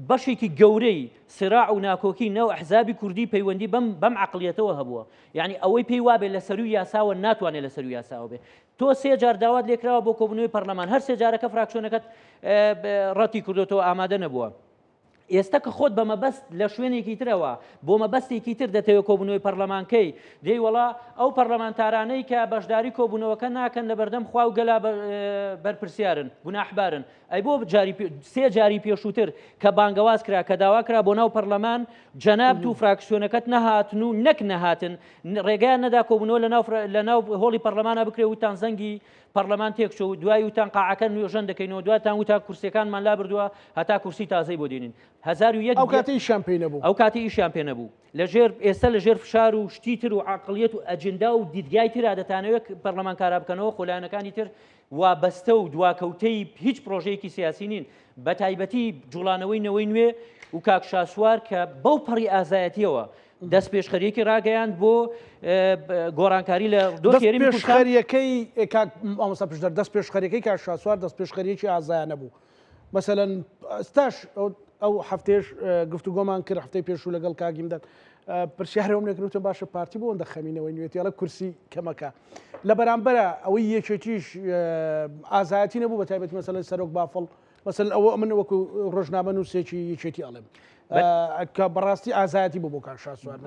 بەشێکی گەورەی سراع و ناکۆکی ناو ئەحزابی کوردی پەیوەندی بەم بەم عەقڵیەتەوە هەبووە. یعنی ئەوەی پێی وابێ لە سەرووی یاساوە ناتوانێت لە سەرووی یاساوە بێ. تۆ سێ جار داوات لێکراوە بۆ کۆبوونەوەی پەرلەمان، هەر سێ جارەکە فراکسیۆنەکەت ڕەتی کردوتەوە ئامادە نەبووە. ئێستا کە خۆت بە مەبەست لە شوێنێکی ترەوە بۆ مەبەستێکی تر دەتەوێت کۆبوونەوەی پەرلەمانکەی دێی وەڵا ئەو پەرلەمانتارانەی کە بەشداری کۆبوونەوەکە ناکەن لە بەردەم خوا و گەلا بەرپرسیارن گوناحبارن ئەی بۆ جاری سێ جاری پێشووتر کە بانگەواز کرا کە داوا کرا بۆ ناو پەرلەمان جەنابت و فراکسیۆنەکەت نەهاتن و نەک نەهاتن ڕێگەیان نەدا کۆبوونەوە لەناو لەناو هۆڵی پەرلەمانە بکرێ وتان زەنگی پەرلەمان تێکچوو و دوای وتان قاعەکە نوێژەن دەکەینەوە دواتان وتان کورسیەکانمان لابردووە هەتا کورسی تازەی بۆ دێنین 1001 ئەو کاتە ئیشیان پێی نەبوو ئەو کاتە ئیشیان پێ نەبوو لەژێر ئێستا لەژێر فشار و شتی تر و عەقڵیەت و ئەجندا و دیدگای ترا دەتانەوێت پەرلەمان کارا بکەنەوە خۆ لایەنەکانی تر وابەستە و دواکەوتەی هیچ پرۆژەیەکی سیاسی نین بە تایبەتی جوڵانەوەی نەوەی نوێ و کاک شاسوار کە بەو پەڕی ئازایەتیەوە دەست پێشخەریەکی ڕاگەیاند بۆ گۆڕانکاری لە دۆخی هەرێمی کوردستان. دەست پێشخەریەکەی کاک مامۆستا پشدەر دەست پێشخەریەکەی کاک شاسوار دەست پێشخەریەکی ئازایانە بوو مەسەلەن ئێستاش ئەو هەفتەیەش گفتوگۆمان کرد هەفتەی پێشوو لەگەڵ کاک ئیمداد پرسیارەوەم لێکرد وتم باشە پارتی بۆ ئەوەندە خەمینەوەی نوێتی ئەڵێ کورسی کەمەکە لە بەرامبەرە ئەوەی یەکێتیش ئازایەتی نەبوو بە تایبەتی مەسەلەن سەرۆک بافڵ. مەسەلەن ئەوە من وەکو ڕۆژنامە نووسێکی یەکێتی ئەڵێم کە بەڕاستی ئازایەتی بۆ بۆ کاک شاسوار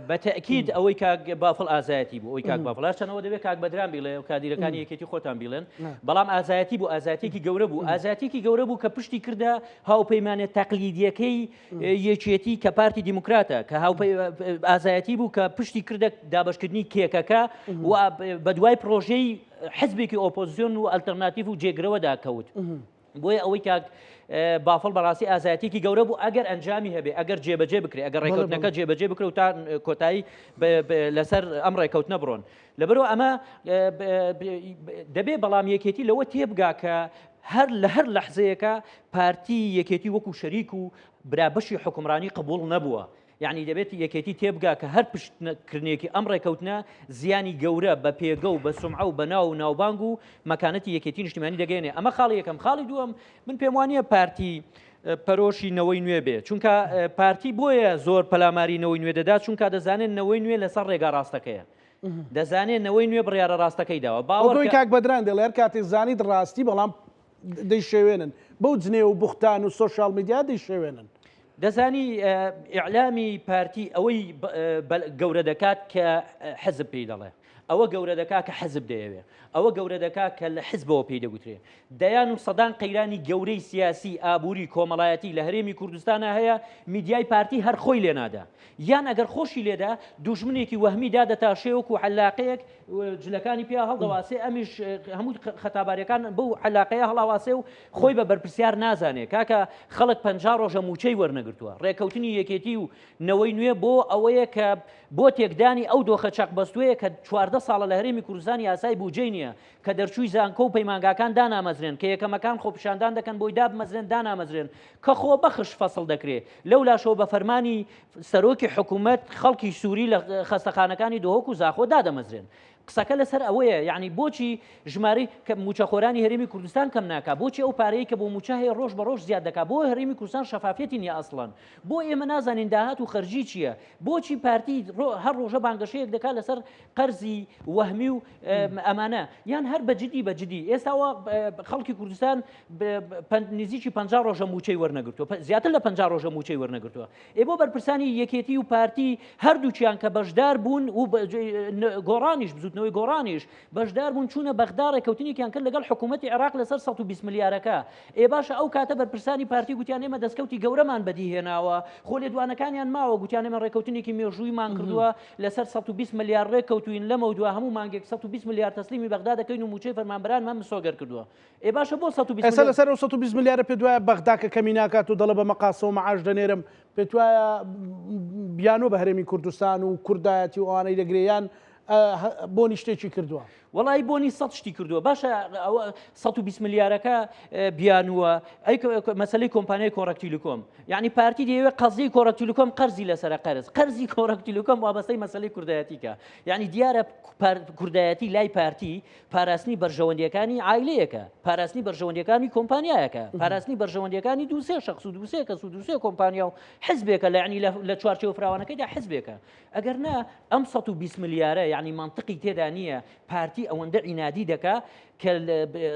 بە تەئکید ئەوەی کاک بافڵ ئازایەتی بوو ئەوی کاک بافڵ هەرچەندەوە دەبێت کاک بەدران بیڵێ و کادیرەکانی یەکێتی خۆتان بیڵێن بەڵام ئازایەتی بوو ئازایەتێکی گەورە بوو ئازایەتێکی گەورە بوو کە پشتی کردە هاوپەیمانە تەقلیدیەکەی یەکێتی کە پارتی دیموکراتە کە ئازایەتی بوو کە پشتی کردە دابشکردنی کێکەکە و بە دوای پرۆژەی حزبێکی ئۆپۆزیسیۆن و ئەلتەرناتیڤ و جێگرەوەدا کەوت. بۆیە ئەوەی کاک بافڵ بەڕاستی ئازایەتێکی گەورە بوو ئەگەر ئەنجامی هەبێ ئەگەر جێبەجێ بکرێ ئەگەر ڕێکەوتنەکە جێبەجێ بکرێ و تا کۆتایی لەسەر ئەم ڕێکەوتنە بڕۆن لەبەرەوە ئەمە دەبێ بەڵام یەکێتی لەوە تێبگا کە هەر لە هەر لەحزەیەکە پارتی یەکێتی وەکو شەریک و برابەشی حکومڕانی قبول نەبووە یەعنی دەبێت یەکێتی تێبگا کە هەر پشتکردنێکی ئەم ڕێکەوتنە زیانی گەورە بە پێگە و بە سومعە و بە ناو و ناوبانگ و مەکانەتی یەکێتی نیشتیمانی دەگەیەنێ. ئەمە خاڵی یەکەم. خاڵی دووەم، من پێم وانییە پارتی پەرۆشی نەوەی نوێ بێ، چونکە پارتی بۆیە زۆر پەلاماری نەوەی نوێ دەدا، چونکە دەزانێت نەوەی نوێ لەسەر ڕێگا ڕاستەکەیە. دەزانێت نەوەی نوێ بڕیارە ڕاستەکەی داوە. باوەڕ کە. کاک بەدران دەڵێ هەر کاتێک زانیت ڕاستی بەڵام دەیشێوێنن بەو جنێو و بوختان و سۆشیال میدیا دەیشێوێنن. دەزانی ئیعلامی پارتی ئەوەی گەورە دەکات کە حزب پێی دەڵێ ئەوە گەورە دەکات کە حزب دەیەوێ ئەوە گەورە دەکات کە لە حزبەوە پێی دەگوترێ دەیان و سەدان قەیرانی گەورەی سیاسی ئابووری کۆمەڵایەتی لە هەرێمی کوردستانە هەیە میدیای پارتی هەر خۆی لێنادا یان ئەگەر خۆشی لێدا دوژمنێکی وەهمی دادەتاشێ وەکو عەلاقەیەک جلەکانی پیا هەڵدەواسێ ئەمیش هەموو خەتاباریەکان بەو عەلاقەیە هەڵاواسێ و خۆی بە بەرپرسیار نازانێ کاکە خەڵک 50 ڕۆژە موچەی وەرنەگرتووە ڕێکەوتنی یەکێتی و نەوەی نوێ بۆ ئەوەیە کە بۆ تێکدانی ئەو دۆخە چەق بەستوەیە کە 14 ساڵە لە هەرێمی کوردستان یاسای بودجەی نییە کە دەرچووی زانکۆ و پەیمانگاکان دانامەزرێن کە یەکەمەکان خۆپیشاندان دەکەن بۆی دابمەزرێن دانامەزرێن کە خۆبەخش فەسڵ دەکرێ لەولاشەوە بە فەرمانی سەرۆکی حکوومەت خەڵکی سووری لە خەستەخانەکانی دهۆک و زاخۆ دادەمەزرێن. قسەکە لەسەر ئەوەیە یعنی بۆچی ژمارەی کە موچەخۆرانی هەرێمی کوردستان کەم ناکا بۆچی ئەو پارەیە کە بۆ موچە هەیە ڕۆژ بە ڕۆژ زیاد دەکا بۆ هەرێمی کوردستان شەفافیەتی نییە ئەسڵەن بۆ ئێمە نازانین داهات و خەرجی چییە بۆچی پارتی هەر ڕۆژە بانگەشەیەک دەکات لەسەر قەرزی وەهمی و ئەمانە یان هەر بە جدی بە جدی ئێستاوە خەڵکی کوردستان نزیکی 50 ڕۆژە موچەی وەرنەگرتووە زیاتر لە 50 ڕۆژە موچەی وەرنەگرتووە ئێ بۆ بەرپرسانی یەکێتی و پارتی هەردووکیان کە بەشدار بوون و گۆڕانیش بزوتنەوەی گۆڕانیش بەشدار بوون چوونە بەغدا ڕێککەوتنێکیان کرد لەگەڵ حکوومەتی عێراق لەسەر 120 ملیارەکە ئێ باشە ئەو کاتە بەرپرسانی پارتی گوتیان ئێمە دەستکەوتی گەورەمان بەدیهێناوە خۆ لێدوانەکانیان ماوە گوتیان ئێمە ڕێککەوتنێکی مێژوویمان کردووە لەسەر 120 ملیار ڕێککەوتوین لەمەودوا هەموو مانگێک 120 ملیار تەسلیمی بەغدا دەکەین و مووچەی فەرمانبەرانمان مسۆگەر کردووە ئێ باشە بۆ 120 ئێستا لەسەر ئەو 120 ملیارە پێت وایە بەغدا کە کەمی ناکات و دەڵێ بە مەقاسەوە مەعاش دەنێرم پێت وایە بیانۆ بە هەرێمی کوردستان و کوردایەتی و ئەوانەی دەگرێ یان بۆنی شتێکی کردووە؟ وەڵی بۆنی سە شتی کردووە باشە ئەوە 120 ملیارەکە بیانووە ئەی مەسلەی کۆمپانیای کۆڕەک تیلیکۆم یعنی پارتی دەیەوێت قەزیی کۆڕەک تیلیکۆم قەرزی لەسرە قەرز قەرزی کۆڕەک تیلیکۆم وابەستەی مەسلەی کوردایەتیکە یعنی دیارە کوردایەتی لای پارتی پاراستنی بەرژەوەندیەکانی عایلەیەکە، پاراستنی بەرژەوەندیەکانی کۆمپانیایەکە، پاراستنی بەرژەوەندیەکانی دووسێ شخص و دووسێ کەس و دووسێ کۆمپانیا و حزبێکە لە یعنی لە چوارچێوە فراوانەکەیدا حزبێکە. ئەگەر نا ئەم 120 ملیارە یعنی مەنتقی تێدا نییە پارتی ئەوەندە عینادی دەکا کە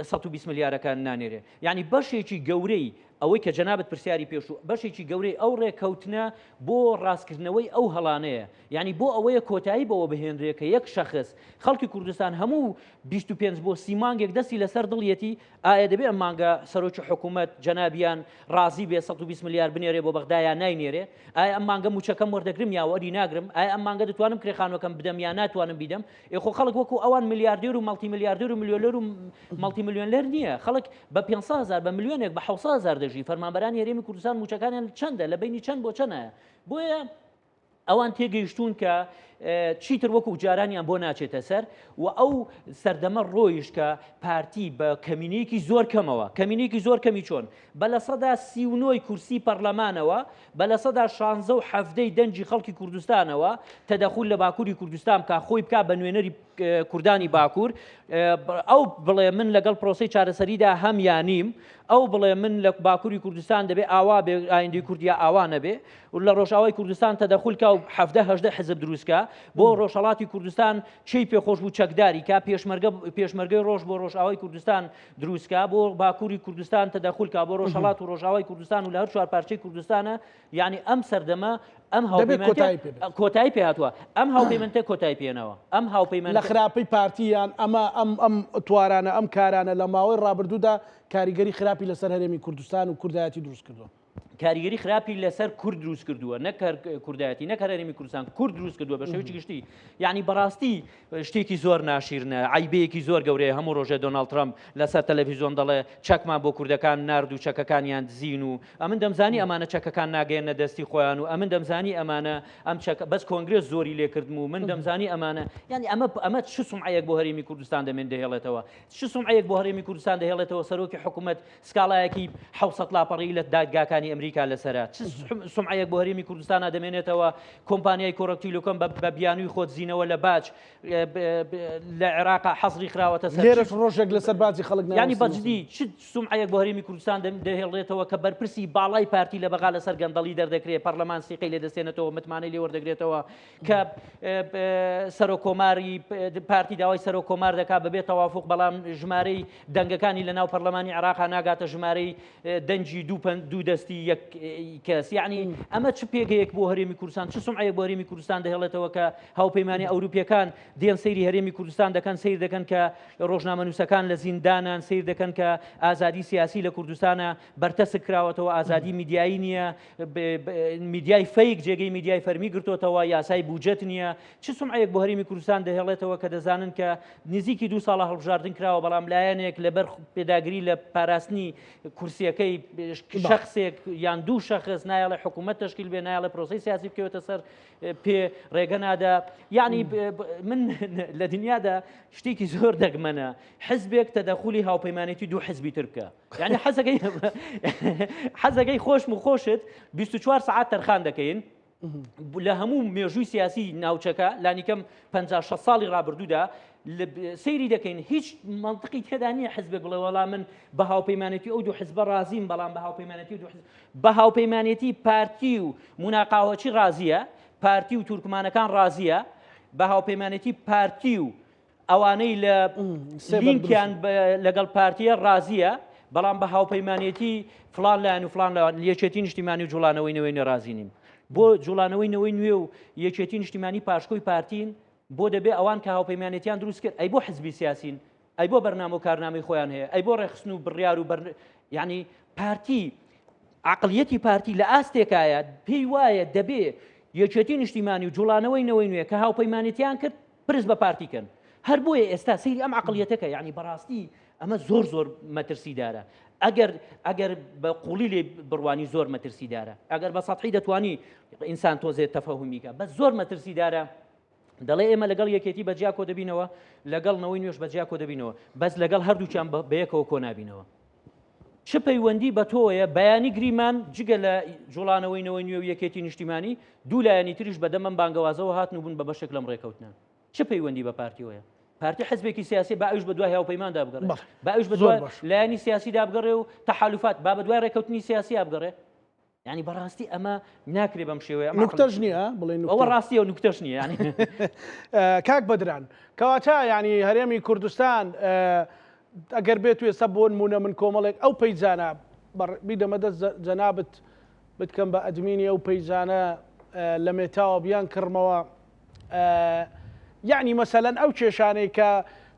120 ملیارەکان نانێرێ. یعنی بەشێکی گەورەی ئەوەی کە جەنابت پرسیاری پێشوو بەشێکی گەورەی ئەو ڕێکەوتنە بۆ ڕاستکردنەوەی ئەو هەڵانەیە یانی بۆ ئەوەیە کۆتایی بەوە بهێنرێ کە یەک شەخس خەڵکی کوردستان هەموو 25 بۆ سی مانگێک دەستی لەسەر دڵیەتی ئایا دەبێ ئەم مانگە سەرۆکی حکوومەت جەنابیان ڕازی بێ 120 ملیار بنێرێ بۆ بەغدا یا ناینێرێ ئایا ئەم مانگە مووچەکەم وەردەگرم یا وەری ناگرم ئایا ئەم مانگە دەتوانم کرێ خانووەکەم بدەم یا ناتوانم بیدەم ئێ خۆ خەڵک وەکو ئەوان ملیاردێر و مەڵتی ملیاردێر و ملیۆنێر و مەڵتی ملیۆنلێر نییە خەڵک بە 500 هزار بە ملیۆنێک بە 700 هزار دەژی فەرمانبەرانی هەرێمی کوردستان مووچەکانیان چەندە لە بینی چەند بۆ چەنە بۆیە ئەوان تێگەیشتوون کە چیتر وەکو جارانیان بۆ ناچێتە سەر و ئەو سەردەمە ڕۆیشت کە پارتی بە کەمینەیەکی زۆر کەمەوە کەمینەیەکی زۆر کەمی چۆن بە 39% کورسی پەرلەمانەوە بە 16% و 17 دەنگی خەڵکی کوردستانەوە تەدەخول لە باکووری کوردستان بکا خۆی بکا بە نوێنەری کوردانی باکوور ئەو بڵێ من لەگەڵ پرۆسی چارەسەریدا هەم یانیم ئەو بڵێ من لە باکووری کوردستان دەبێ ئاوا بێ ئایندەی کوردیا ئاوا نەبێ و لە ڕۆژئاوای کوردستان تەدەخول کا و حەڤدە هەژدە حزب دروست کا. بۆ ڕۆژهەڵاتی کوردستان چی پێخۆش بوو چەکداری کا پێشمەرگە پێشمەرگەی ڕۆژ بۆ ڕۆژئاوای کوردستان دروستکا بۆ باکووری کوردستان تەدەخول کا بۆ ڕۆژهەڵات و ڕۆژئاوای کوردستان و لە هەر چوار پارچەی کوردستانە یعنی ئەم سەردەمە ئەم کۆتایی پێ کۆتایی پێ هاتووە ئەم هاوپەیمانتە کۆتایی پێنەوە ئەم هاوپەیمان لە خراپەی پارتی یان ئەمە ئەم ئەم توارانە ئەم کارانە لە ماوەی ڕابردوودا کاریگەری خراپی لەسەر هەرێمی کوردستان و کوردایەتی دروست کردووە. کاریگەری خراپی لەسەر کورد دروست کردووە نەک هەر کوردایەتی نەک هەر هەرێمی کوردستان کورد دروست کردووە بە شێوەیەکی گشتی یعنی بەڕاستی شتێکی زۆر ناشیرنە عیبەیەکی زۆر گەورەیە هەموو ڕۆژێ دۆناڵد ترەمپ لەسەر تەلەڤیزیۆن دەڵێ چەکمان بۆ کوردەکان نارد و چەکەکانیان دزین و ئەمن دەمزانی ئەمانە چەکەکان ناگەیەنە دەستی خۆیان و ئەمن دەمزانی ئەمانە ئەم چەکە بەس کۆنگرێس زۆری لێکردم و من دەمزانی ئەمانە یعنی ئەمە ئەمە چ سومعەیەک بۆ هەرێمی کوردستان دەمێن دەهێڵێتەوە چ سومعەیەک بۆ هەرێمی کوردستان دەهێڵێتەوە سەرۆکی حکوومەت سکاڵایەکی 700 لاپەڕی لە دادگاکانی ئەمریکا لەسەرە چ سومعەیەک بۆ هەرێمی کوردستانە دەمێنێتەوە کۆمپانیای کۆڕەک تیلۆکۆم بە بیانووی خۆدزینەوە لە باج لە عێراق حەزری خراوەتە سەر لێرەش ڕۆژێک لەسەر باجی خەڵک ینی بەجدی چ سومعەیەک بۆ هەرێمی کوردستان دەهێڵێتەوە کە بەرپرسی باڵای پارتی لە بەغا لەسەر گەندەڵی دەردەکرێت پەرلەمان سیقەی لێ دەستێنێتەوە متمانەی لێ وەردەگرێتەوە کە سەرۆک کۆماری پارتی داوای سەرۆک کۆمار دەکات بەبێ تەوافق بەڵام ژمارەی دەنگەکانی لە ناو پەرلەمانی عێراقا ناگاتە ژمارەی دەنگی دوو دەستی یەک کەس یعنی ئەمە چ پێگەیەک بۆ هەرێمی کوردستان چ سمعەیەک بۆ هەرێمی کوردستان دەهێڵێتەوە کە هاوپەیمانی ئەوروپیەکان دێن سەیری هەرێمی کوردستان دەکەن سیر دەکەن کە ڕۆژنامەنووسەکان لە زیندانان سیر دەکەن کە ئازادی سیاسی لە کوردستانە بەرتەسک کراوەتەوە ئازادی میدیایی نییە میدیای fake جێگەی میدیای فەرمی گرتۆتەوە، یاسای بوجەت نییە، چ سومعەیەک بۆ هەرێمی کوردستان دەهێڵێتەوە کە دەزانن کە نزیکی دوو ساڵە هەڵبژاردن کراوە، بەڵام لایەنێک لەبەر پێداگری لە پاراستنی کورسیەکەی شەخسێک یان دوو شەخس نایەڵێ حکوومەت تەشکیل بێ، نایەڵێ پرۆسەی سیاسی بکەوێتە سەر پێ، ڕێگە نادا. یعنی من لە دنیادا شتێکی زۆر دەگمەنە حزبێک تەدەخولی هاوپەیمانێتی دوو حزبی تر بکە. یعنی حەزەکەی حەزەکەی خۆشم و خۆشت 24 سعات تەرخان دەکەین لە هەموو مێژووی سیاسی ناوچەکە لانیکەم 56 ساڵی ڕابردوودا سەیری دەکەین هیچ منطقی تێدا نییە حزبێک بڵێ وەڵا من بە هاوپەیمانێتی ئەو دوو حزبە ڕازیم بەڵام بە هاوپەیمانێتی دوو حزب بە هاوپەیمانێتی پارتی و موناقاوەچی ڕازیە پارتی و تورکمانەکان ڕازیە بە هاوپەیمانێتی پارتی و ئەوانەی لە لینکیان لەگەڵ پارتیە ڕازیە بەڵام بە هاوپەیمانێتی فلان لایەن و فلان لایەن یەکێتی نیشتیمانی و جوڵانەوەی نەوەی نەڕازی نیم بۆ جوڵانەوەی نەوەی نوێ و یەکێتی نیشتیمانی پاشکۆی پارتین بۆ دەبێ ئەوان کە هاوپەیمانێتیان دروست کرد ئەی بۆ حزبی سیاسین ئەی بۆ بەرنامە و کارنامەی خۆیان هەیە ئەی بۆ ڕێخستن و بڕیار و بەر یعنی پارتی عقلیەتی پارتی لە ئاستێکایە پێی وایە دەبێ یەکێتی نیشتیمانی و جوڵانەوەی نەوەی نوێ کە هاوپەیمانێتیان کرد پرس بە پارتی کەن هەر بۆیە ئێستا سەیری ئەم عقلیەتەکە یعنی بەڕاستی ئەمە زۆر زۆر مەترسیدارە ئەگەر ئەگەر بە قوڵی لێ بڕوانی زۆر مەترسیدارە ئەگەر بە سەحی دەتوانی ئینسان تۆزێت تەفەهمیکە بە زۆر مەترسیدارە دەڵێ ئێمە لەگەڵ یەکێتی بە جیا کۆ دەبینەوە لەگەڵ نەوەی نوێش بە جیا کۆ دەبینەوە بەس لەگەڵ هەردووکیان بەیەکەوە کۆ نابینەوە چ پەیوەندی بە تۆیە بەیانی گریمان جگە لە جوڵانەوەی نەوەی نوێ و یەکێتی نیشتیمانی دوو لایەنی تریش بەدەم ئەم بانگەوازەوە هاتن و بوون بە بەشێک لەم ڕێکەوتنە چ پەیوەندی بە پارتیەوەیە پارتی حزبێکی سیاسی با ئەوش بە دوای هاوپەیماندا بگەڕێ با ئەوش بە دوای لایەنی سیاسیدا بگەڕێ و تەحالوفات با بە دوای ڕێکەوتنی سیاسیا بگەڕێ یعنی بەڕاستی ئەمە ناکرێ بەم شێوەیە نوکتەش نییە بڵێ ئەوە ڕاستیە و نوکتەش نییە ینی کاک بەدران کەواتە ینی هەرێمی کوردستان ئەگەر بێت و ئێستا بۆ نمونە من کۆمەڵێک ئەو پەیجانە بیدەمە دەست جەنابت بتکەم بە ئەدمینی ئەو پەیجانە لە مێتاوە بیان کڕمەوە یعنی مەسەلەن ئەو کێشانەی کە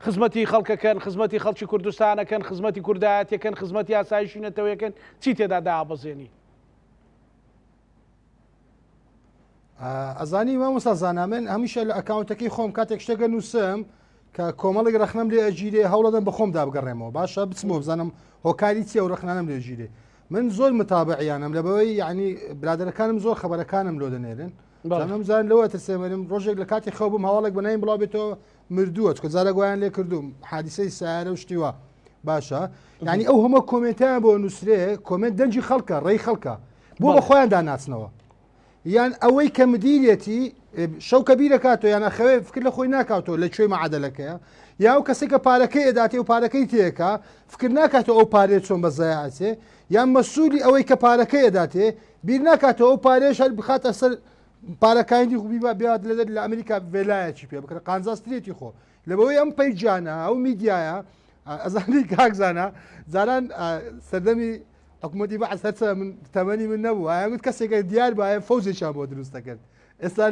خزمەتی خەڵکەکەن خزمەتی خەڵکی کوردستانەکەن خزمەتی کوردایەتەکەن خزمەتی ئاسایشی نەتەوەیەکەن چی تێدا دابەزێنی ئەزانی مامۆستا زانا من هەمیشە لە ئەکاونتەکەی خۆم کاتێک شتێکە نووسم کە کۆمەڵێک ڕەخنەم لێ ئەگیرێ هەوڵەدەم بە خۆمدا بگەڕێمەوە باشە بچمەوە بزانم هۆکاری چیە و ڕەخنانم لێ گیرێ من زۆر متابعیانم لە بەوەی یعنی برادەرەکانم زۆر خەبەرەکانم لۆ دەنێرن زانم زان لەوە ترسێمەرم ڕۆژێک لە کاتی خەو بم هەواڵێک بە نایم بڵاو بێتەوە مردووە چکە جارە گویان لێ کردوم حادیسەی سیارە و شتیوە باشە یعنی ئەو هەمە کۆمێنتیان بۆ نووسرێ کۆمێنت دەنگی خەڵکە ڕێی خەڵکە بۆ بە خۆیاندا ناچنەوە یان ئەوەی کە مدیرێتی شەو کە بیرەکاتەوە یان ئەخەوێ فکر لە خۆی ناکاتەوە لە کوێی مەعادەلەکەیە یا ئەو کەسێک کە پارەکەی ئەداتێ و پارەکەی تێکا فکر ناکاتەوە ئەو پارەیە چۆن بە زایع ئەچێ یان مەسوولی ئەوەی کە پارەکەی ئەداتێ بیر ناکاتەوە ئەو پارەیەش هەر بخاتە سەر. پارەکانی خۆ بیبا بێات لە لە ئەمریکا ڤێلایەکی پێ بکرە قانزاسترێتی خۆ لەبەوەی ئەم پەیجانە ئەو میدیایە ئەزانی کاک زانا جاران سەردەمی حکوومەتی بەعس هەرچە من تەمەنی من نەبوو ئایا گوت کەسێکە دیار باە فەوجێکیان بۆ دروست دەکرد ئێستا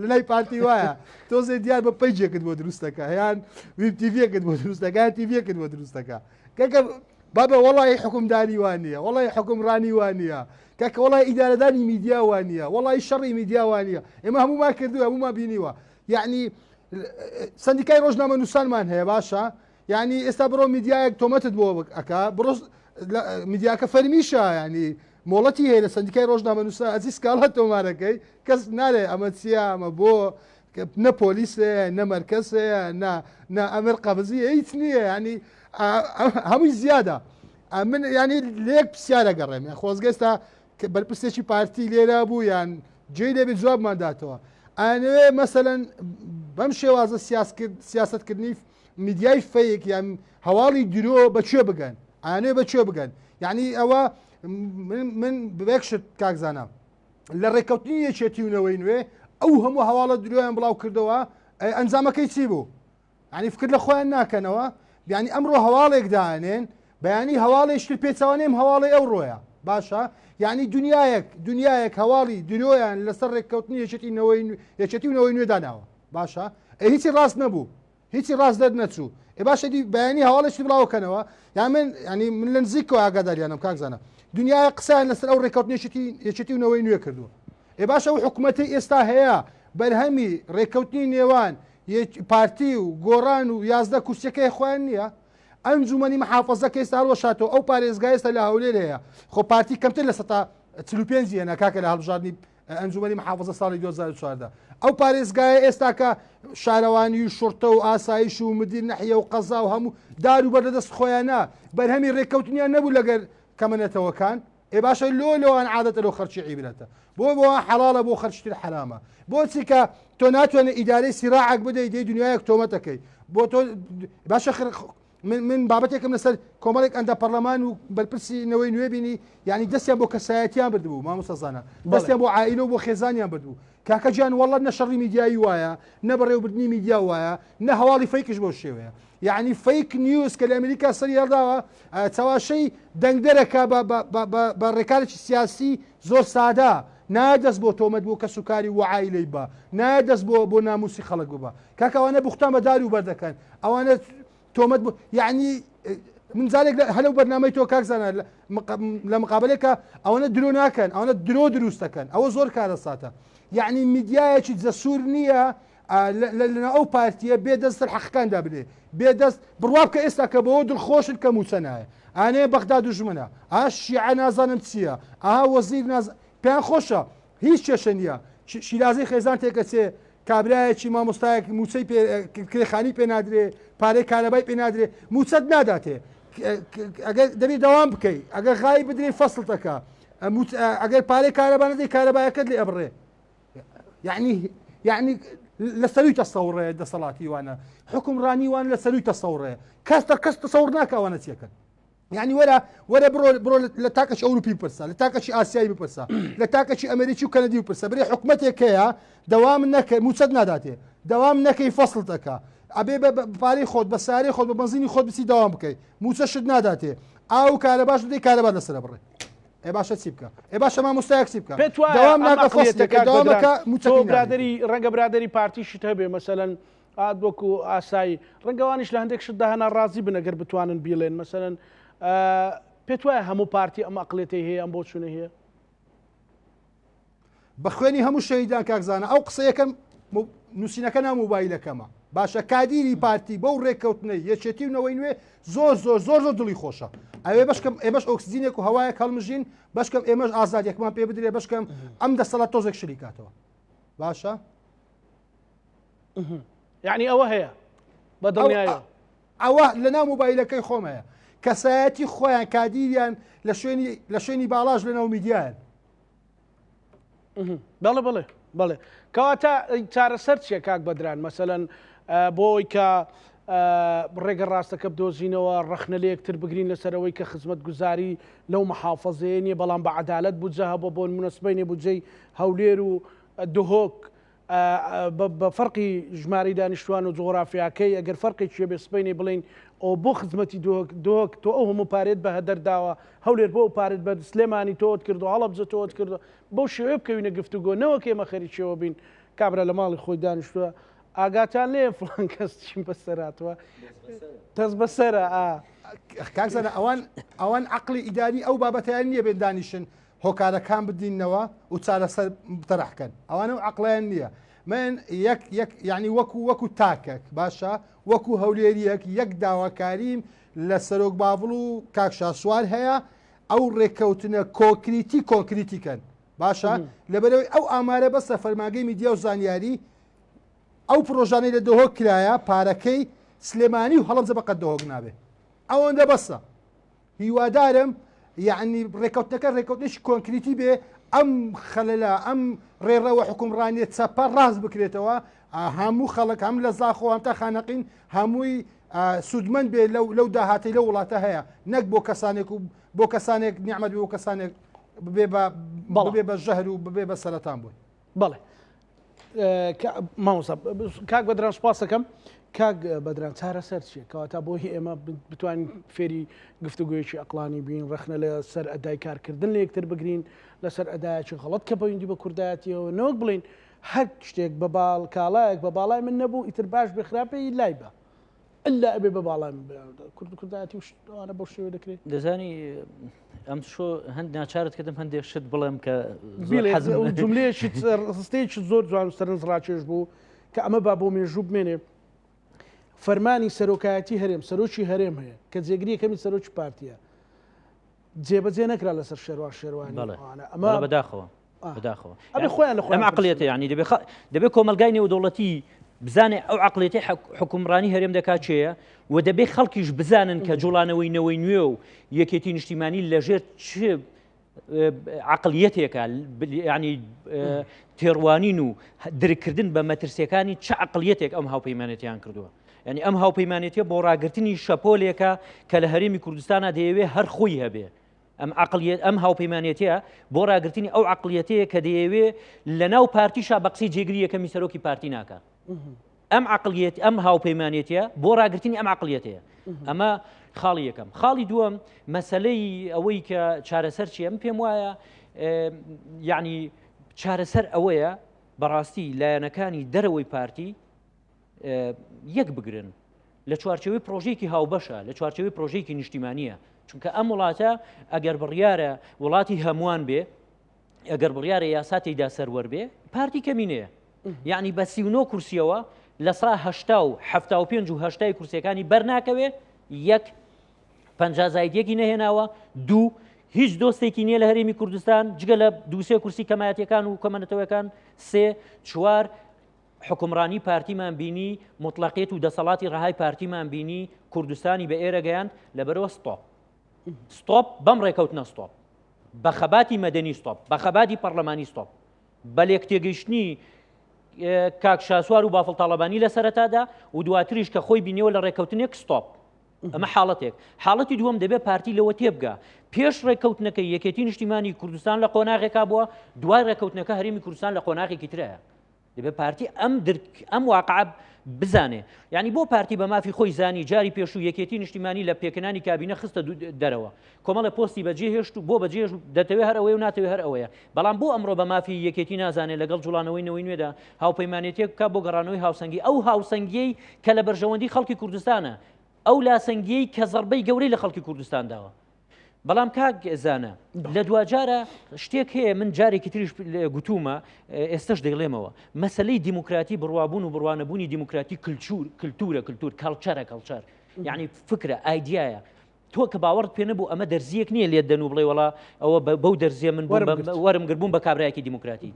لای پارتی وایە تۆزێ دیار بە پەیجێکت بۆ دروست دەکە یان ویب تیڤیەکت بۆ دروست دەکە یان تیڤیەکت بۆ دروست دەکە کەکە بابە وەڵی حکومداری وانە وەڵی حکومڕانی وانە کاکە وەڵی ئیدارەدانی میدیا وانە وەڵی شەڕی میدیا وانە ئێمە هەمومان کردووە هەمومان بینیوە یعنی سندیکای ڕۆژنامە نووسانمان هەیە باشە یعنی ئێستا بڕۆ میدیایەک تۆمەتت بۆ ئەکا بڕۆ میدیاکە فەرمیشە ینی مۆڵەتی هەیە لە سندیکای ڕۆژنامە نووسە ئەزی سکاڵا تۆمارەکەی کەس نارێ ئەمە چییە ئەمە بۆ نە پۆلیس هەیە نە مەرکەز هەیە نە نە ئەمر قەبزی هیچ نییە ینی هەمووی زیادە من ینی لێک پرسیارە گەڕێم یان خۆزگە ئێستا کە بەرپرسێکی پارتی لێرە بوو یان جێی لێبێ جوابمان داتەوە ئەیانەوێ مەسەلەن بەم شێوازە سیاسەتکردنی میدیای fake یان هەواڵی درۆ بە کوێ بگەن ئەیانەوێ بە کوێ بگەن یعنی ئەوە من بەیەک شت کاک زانا لە ڕێککەوتنی یەکێتی و نەوەی نوێ ئەو هەموو هەواڵە درۆیان بڵاو کردەوە ئەنجامەکەی چی بوو یانی فکر لە خۆیان ناکەنەوە بیانی ئەمڕۆ هەواڵێک دانێن بەیانی هەواڵێکی تر پێچەوانەی ئەم هەواڵی ئەوڕۆیە باشە یعنی دنیایەک دنیایەک هەواڵی درۆیان لەسەر ڕێککەوتنی یەکێتی نەوەی یەکێتی و نەوەی نوێ داناوە باشە ئێ هیچی ڕاست نەبوو هیچی ڕاست دەرنەچوو ئێ باشە دی بەیانی هەواڵێکی بڵاوکەنەوە یا من ینی من لە نزیکەوە ئاگاداریانم کاک زانا دنیای قسەیان لەسەر ئەو ڕێککەوتنی یەکێتی یەکێتی و نەوەی نوێ کردووە ئێ باشە ئەو حکوومەتەی ئێستا هەیە بەرهەمی ڕێککەوتنی نێوان پارتی و گۆڕان و 11 کورسیەکەی خۆیان نییە ئەنجومەنی محافەزەکە ئێستا هەڵوەشاتەوە ئەو پارێزگای ئێستا لە هەولێر هەیە خۆ پارتی کەمتر لە 45% هێنا کاکە لە هەڵبژاردنی ئەنجومەنی محافەزە ساڵی 2014 ئەو پارێزگایە ئێستاکە شارەوانی و شورتە و ئاسایش و مدیر نەحیە و قەزا و هەموو دار و بەر لەدەست خۆیانە بەرهەمی ڕێککەوتنیان نەبوو لەگەر کەمە نەتەوەکان ئێ باشە لۆ لەوان عادەتە لۆ خەرچی عیبرەتە بۆ بۆوان حەڵاڵە بۆ خەرچی تر حەرامە بۆچی کە تۆ ناتوانێت ئیدارەی سیراعەک بدەی دەی دنیایەک تۆمەتەکەی بۆ تۆ باشە من من بابەتێکم لەسەر کۆمەڵێک ئەندە پەرلەمان و بەرپرسی نەوەی نوێ بینی یعنی دەستیان بۆ کەسایەتیان بردبوو مامۆستا زانا دەستیان بۆ عائلە و بۆ خێزانیان بردبوو کاکە گیان وەڵڵە نە شەڕی میدیایی وایە نە بەڕێوەبردنی میدیا وایە نە هەواڵی fake ش بەو شێوەیە یعنی fake news کە لە ئەمریکا سەری هەڵداوە چەواشەی دەنگدەرەکە بە ڕێکارێکی سیاسی زۆر سادە نایە دەست بۆ تۆمەت بۆ کەس و کاری و عائیلەی بە نایە دەست بۆ بۆ ناموسی خەڵک ببە کاکە ئەوانە بوختان بە دار و بەر دەکەن ئەوانە تۆمەت بۆ یعنی من جارێک هەلو بەرنامەی تۆ کاک زانا لە مقابلێکە ئەوەنە درۆ ناکەن ئەوەنە درۆ دروست دەکەن ئەوە زۆر کارەساتە یعنی میدیایەکی جەسوور نییە لە ئەو پارتیە بێ دەست سەر حەقەکاندا بنێ بێ دەست بڕوا بکە ئێستا کە بەوە دڵخۆشن کە موچە نایە ئانێ بەغدا دوژمنە ئا شیعە نازانم چییە ئا وەزیر ناز پێیان خۆشە هیچ کێشە نییە شیرازەی خێزان تێکەچێ کابرایەکی مامۆستایەک موچەی پێ کرێخانی پێ نادرێ پارەی کارەبای پێ نادرێ موچەت ناداتێ ئەگەر دەبێت دەوام بکەی ئەگەر غای بدرێ فەسڵتەکە ئەگەر پارەی کارەبا نەدەی کارەبایەکەت لێ ئەبڕێ یعنی یعنی لە سەروی تەسەوڕێ دەسەڵاتی وانە حکومڕانی وان لە سەروی تەسەوڕێ کەس کەس تەسەور ناکە ئەوانە چیەکەن یعنی وەرە وەرە بڕۆ بڕۆ لە تاکەکی ئەوروپی بپرسە لە تاکەکی ئاسیایی بپرسە لە تاکەکی ئەمریکی و کەنەدی بپرسە برێ حکومەتێک هەیە دەوام نەکەی موچەت ناداتێ دەوام نەکەی فەسڵت ئەکا ئەبێ بە پارەی خۆت بە سارەی خۆت بە بەنزینی خۆت بچی دەوام بکەی موچەشت ناداتێ ئاو و کارەباش بدەی کارەبا لەسەرە بڕێ ئێ باشە چی بکە ئێ باشە مامۆستایەک چی بکە پێت وایە دەوام ئەم ناکە ئەقڵیەتە فەسڵێکە کاک دەوامەکە بەدران تۆ موچەکەی نادرێ برادەری ڕەنگە برادەری پارتیشت هەبێ مەسەلەن ئاد وەکو ئاسایی ڕەنگە ئەوانیش لە هەندێک شتدا هەنا ڕازی بن ئەگەر بتوانن بیڵێن مەسەلەن پێت وایە هەموو پارتی ئەم ئەقڵێتەی هەیە ئەم بۆچوونەی هەیە؟ بە خوێنی هەموو شەهیدان کاک زانا ئەو قسەیەکەم نووسینەکە ناو مۆبایلەکەمە باشە کادیری پارتی بەو ڕێککەوتنەی یەکێتی و نەوەی نوێ زۆر زۆر زۆر زۆر دڵی خۆشە ئەوێ بەشکەم ئێمەش ئۆکسجینێک و هەوایەک هەڵمژین بەشکەم ئێمەش ئازادیەکمان پێ بدرێ بەشکەم ئەم دەسەڵات تۆزێک شلی کاتەوە باشە یعنی ئەوە هەیە بە دڵنیایەوە ئەوە لەناو مۆبایلەکەی خۆم هەیە کەسایەتی خۆیان کادیریان لە شوێنی لە شوێنی باڵاش لەناو میدیایان بەڵێ بەڵێ بەڵێ کەواتە چارەسەر چیە کاک بەدران مەسەەن بۆی کە ڕێگە ڕاستەکە بدۆزینەوە ڕەخنە لە یەکتر بگرین لەسەرەوەی کە خزمەت گوزاری لەو محافظەیە نیە بەڵام بە عدالت بودجە هەبوو بۆ نمونە سبەینێ بودجەی هەولێر و دهۆک بە فەرقی ژمارەی دانیشتوان و جوغرافیاکەی ئەگەر فەرقێکی هەبێ سبەینێ بڵێین ئەوە بۆ خزمەتی دهۆک دهۆک تۆ ئەو هەموو پارەیەت بە هەدەر داوە هەولێر بۆ ئەو پارەت بە سلێمانی تۆت کردو هەڵەبجە تۆت کردو بەو شێوەیە بکەوینە گفتوگۆ نەوەک ئێمە خەریکیەوە بین کابرا لە ماڵی خۆی دانیشتووە ئاگاتان لێ فڵان کەس چیم بەسەر هاتووە دەست بەسەرە ئا. کاک زانا ئەوان ئەوان عەقڵی ئیداری ئەو بابەتەیان نییە بێن دانیشن هۆکارەکان بدینەوە و چارەسەر تەرحکەن ئەوانە و عقلیان نییە من یەک یەک یعنی وەکو وەکو تاکەک باشە وەکو هەولێریەک یەک داواکاریم لە سەرۆک باڤڵ و کاک شاسوار هەیە ئەو ڕێککەوتنە کۆکریتی کۆنکریتی کەن باشە لەبەرەوەی ئەو ئامارە بەسە فەرماگەی میدیا و زانیاری ئەو پرۆژانەی لە دهۆک کرایە پارەکەی سلێمانی و هەڵەبجە بەقەت دهۆک نابێ ئەوەندە بەسە هیوادارم یەعنی ڕێکەوتنەکە ڕێکەوتنێکی کۆنکریتی بێ ئەم خەلەلە ئەم ڕێڕەوە حکومڕانیە چەپە ڕاست بکرێتەوە هەموو خەڵک هەم لە زاخۆ هەم تا خانەقین هەمووی سوودمەند بێ لەو لەو داهاتی لەو وڵاتە هەیە نەک بۆ کەسانێک و بۆ کەسانێک نیعممەد بۆ کەسانێک ببێ بە ببێ بە ژەهر و ببێ بە سەرەتان بووی. بەڵێ مامۆستا کاک بەدران سوپاسەکەم کاک بەدران چارەسەر چییە کەواتە بۆ هی ئێمە بتوانین فێری گفتوگویەکی ئەقلانی بین ڕەخنە لە سەر ئەدای کارکردن لە یەکتر بگرین لەسەر ئەدایەکی غەڵەت کە پەیوەندی بە کوردایەتیەوە نەوەک بڵین هەر شتێک بە باڵ کاڵایەک بە باڵای من نەبوو ئیتر باش بێ خراپێ لای بە ئللا ئەبێ بە باڵای من کورد کوردایەتی و ئەوانە بەو شێوە دەکرێت. دەزانی ئەم شۆ هەند ناچارت کردم هەندێک شت بڵێم کە جملەیەکی ڕستەیەکی زۆر جوان و سەرنج ڕاکێش بوو کە ئەمە با بۆ مێژوو بمێنێ فەرمانی سەرۆکایەتی هەرێم سەرۆکی هەرێم هەیە کە جێگری یەکەمی سەرۆکی پارتیە جێبەجێ نەکرا لەسەر شێروان شێروانی ئەمە بەداخەوە بەداخەوە ئەبێ خۆیان لە خۆیان عقلیەتە یعنی دەبێ دەبێ کۆمەلگای نێودەوڵەتی بزانێ ئەو عقلیەتی حکومڕانی هەرێم دەکات چێە و دەبێ خەڵکیش بزانن کە جوڵانەوەی نەوەی نوێ و یەکێتی نیشتیمانی لەژێر چ عقلیەتێکە ینی تێڕوانین و درکردن بە مەترسیەکانی چ عقلیەتێک ئەم هاوپەیمانێتیان کردووە یعنی ئەم هاوپەیمانێتیە بۆ ڕاگرتنی شەپۆلێکە کە لە هەرێمی کوردستانە دەیەوێ هەر خۆی هەبێ ئەم عەقڵیەت ئەم هاوپەیمانێتیە بۆ ڕاگرتنی ئەو عەقڵیەتەیە کە دەیەوێ لە ناو پارتیشا بە قسەی جێگری یەکەمی سەرۆکی پارتی ناکا ئەم عەقڵیەت ئەم هاوپەیمانێتیە بۆ ڕاگرتنی ئەم عەقڵیەتەیە ئەمە خاڵی یەکەم خاڵی دووەم مەسلەی ئەوەی کە چارەسەر چیە من پێم وایە یعنی چارەسەر ئەوەیە بەڕاستی لایەنەکانی دەرەوەی پارتی یەک بگرن لە چوارچێوەی پرۆژەیەکی هاوبەشە لە چوارچێوەی پرۆژەیەکی نیشتیمانیە چونکە ئەم وڵاتە ئەگەر بڕیارە وڵاتی هەمووان بێ ئەگەر بڕیارە یاسا تێیدا سەروەر بێ پارتی کەمینەیە یعنی بە 39 کورسیەوە لە سا هەشتا و هەفتا و پێنج و هەشتای کورسیەکانی بەرناکەوێ یەک پەنجا زاید یەکی نەهێناوە دوو هیچ دۆستێکی نییە لە هەرێمی کوردستان جگە لە دووسێ کورسی کەمایەتەکان و کەمەنەتەوەکان سێ چوار حوکمڕانی پارتیمان بینی، موتڵەقیەت و دەسەڵاتی ڕەهای پارتیمان بینی، کوردستانی بە ئێرە گەیاند، لەبەرئەوە stop. Stop بەم ڕێکەوتنە stop. بە خەباتی مەدەنی stop. بە خەباتی پەڕلەمانی stop. بە لێکتێگەیشتنی کاک شاسوار و بافڵ تاڵەبانی لە سەرەتادا و دواتریش کە خۆی بینیەوە لە ڕێکەوتنێک stop. ئەمە حاڵەتێک. حاڵەتی دووەم دەبێت پارتی لەوە تێبگا. پێش ڕێککەوتنەکەی یەکێتی نیشتیمانی کوردستان لە قۆناغێکا بووە، دوای ڕێککەوتنەکە هەرێمی کوردستان لە قۆناغێکی ترایە. دەبێت پارتی ئەم درک ئەم واقعە بزانێ یعنی بۆ پارتی بە مافی خۆی زانی جاری پێشوو یەکێتی نیشتیمانی لە پێکنانی کابینە خستە دەرەوە کۆمەڵە پۆستی بەجێ هێشت و بۆ بەجێ دەتەوێ هەر ئەوەیە و ناتەوێ هەر ئەوەیە بەڵام بۆ ئەمڕۆ بە مافی یەکێتی نازانێت لەگەڵ جوڵانەوەی نەوەی نوێدا هاوپەیمانێتێک بکە بۆ گەڕانەوەی هاوسەنگی ئەو هاوسەنگیەی کە لە بەرژەوەندی خەڵکی کوردستانە ئەو لاسەنگیەی کە زەربەی گەورەی لە خەڵکی کوردستان داوە بەڵام کاک زانا لە دواجارە شتێک هەیە من جارێکی تریش گوتومە ئێستش دەیڵێمەوە مەسلەی دیموکراتی بڕوابوون و بڕوانەبوونی دیموکراتی کلچور کللتورە کللتور culture ە culture یعنی فکرە ئایدیایە تۆ کە باوەڕت پێ نەبوو ئەمە دەرزیەک نییە لێت دەن و بڵێ وڵا ئەوە بەو دەرزیە من وەرم گربووم بە کابراایکی دیموکراتی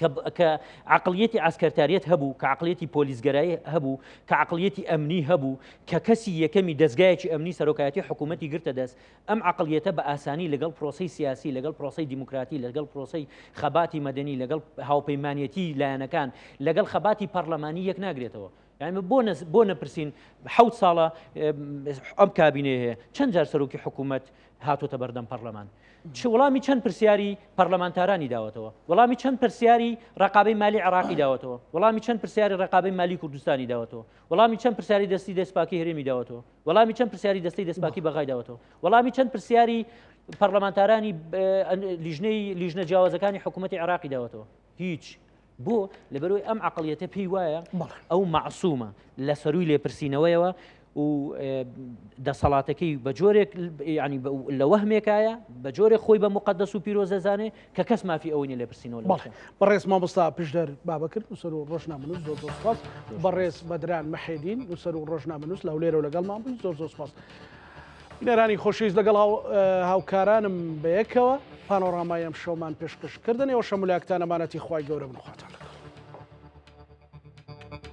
کە عەقڵیەتی عەسکەرتاریەت هەبوو، کە عەقڵیەتی پۆلیسگەرایی هەبوو، کە عەقڵیەتی ئەمنی هەبوو، کە کەسی یەکەمی دەزگایەکی ئەمنی سەرۆکایەتی حکوومەتی گرتە دەست، ئەم عەقڵیەتە بە ئاسانی لەگەڵ پرۆسەی سیاسی، لەگەڵ پرۆسەی دیموکراتی، لەگەڵ پرۆسەی خەباتی مەدەنی، لەگەڵ هاوپەیمانێتی لایەنەکان، لەگەڵ خەباتی پەڕلەمانی یەک ناگرێتەوە. یعنی بۆ بۆ نەپرسین حەوت ساڵە ئەم کابینەیە هەیە چەند جار سەرۆکی حکوومەت هاتۆتە بەردەم پەرلەمان چ وەڵامی چەند پرسیاری پەرلەمانتارانی داوەتەوە وەڵامی چەند پرسیاری ڕقابەی مالی عراقی داوەتەوە وەڵامی چەند پرسیاری ڕقابەی مالی کوردستانی داوەتەوە وەڵامی چەند پرسیاری دەستی دەستپاکی هەرێمی داوەتەوە وەڵامی چەند پرسیاری دەستەی دەستپاکی بەغای داوەتەوە وەڵامی چەند پرسیاری پەرلەمانتارانی لیژنەی لیژنە جیاوازەکانی حکوومەتی عراقی داوەتەوە هیچ بۆ؟ لەبەرئەوەی ئەم عەقڵیەتە پێی وایە ئەو مەعسومە لە سەرووی لێپرسینەوەیەوە و دەسەڵاتەکەی بە جۆرێک ینی لە وەهمێکایە بە جۆرێک خۆی بە مقدەس و پیرۆز دەزانێ کە کەس مافی ئەوەی نیە لێپرسینەوە لە بکات. بەڕێز مامۆستا پشدەر بابەکر نووسەر و ڕۆژنامەنووس زۆر زۆر سپاس. بەڕێز بەدران محێدین نووسەر و ڕۆژنامەنووس لە هەولێرەوە لەگەڵمان بووی زۆر زۆر سپاس. بینەرانی خۆشەویست لەگەڵ هاوکارانم بەیەکەوە پانۆرامای ئەمشەومان پێشکەش کردن ئێوە شەمولاکتان ئەمانەتی خوای گەورە بن خواتان لەگەڵ.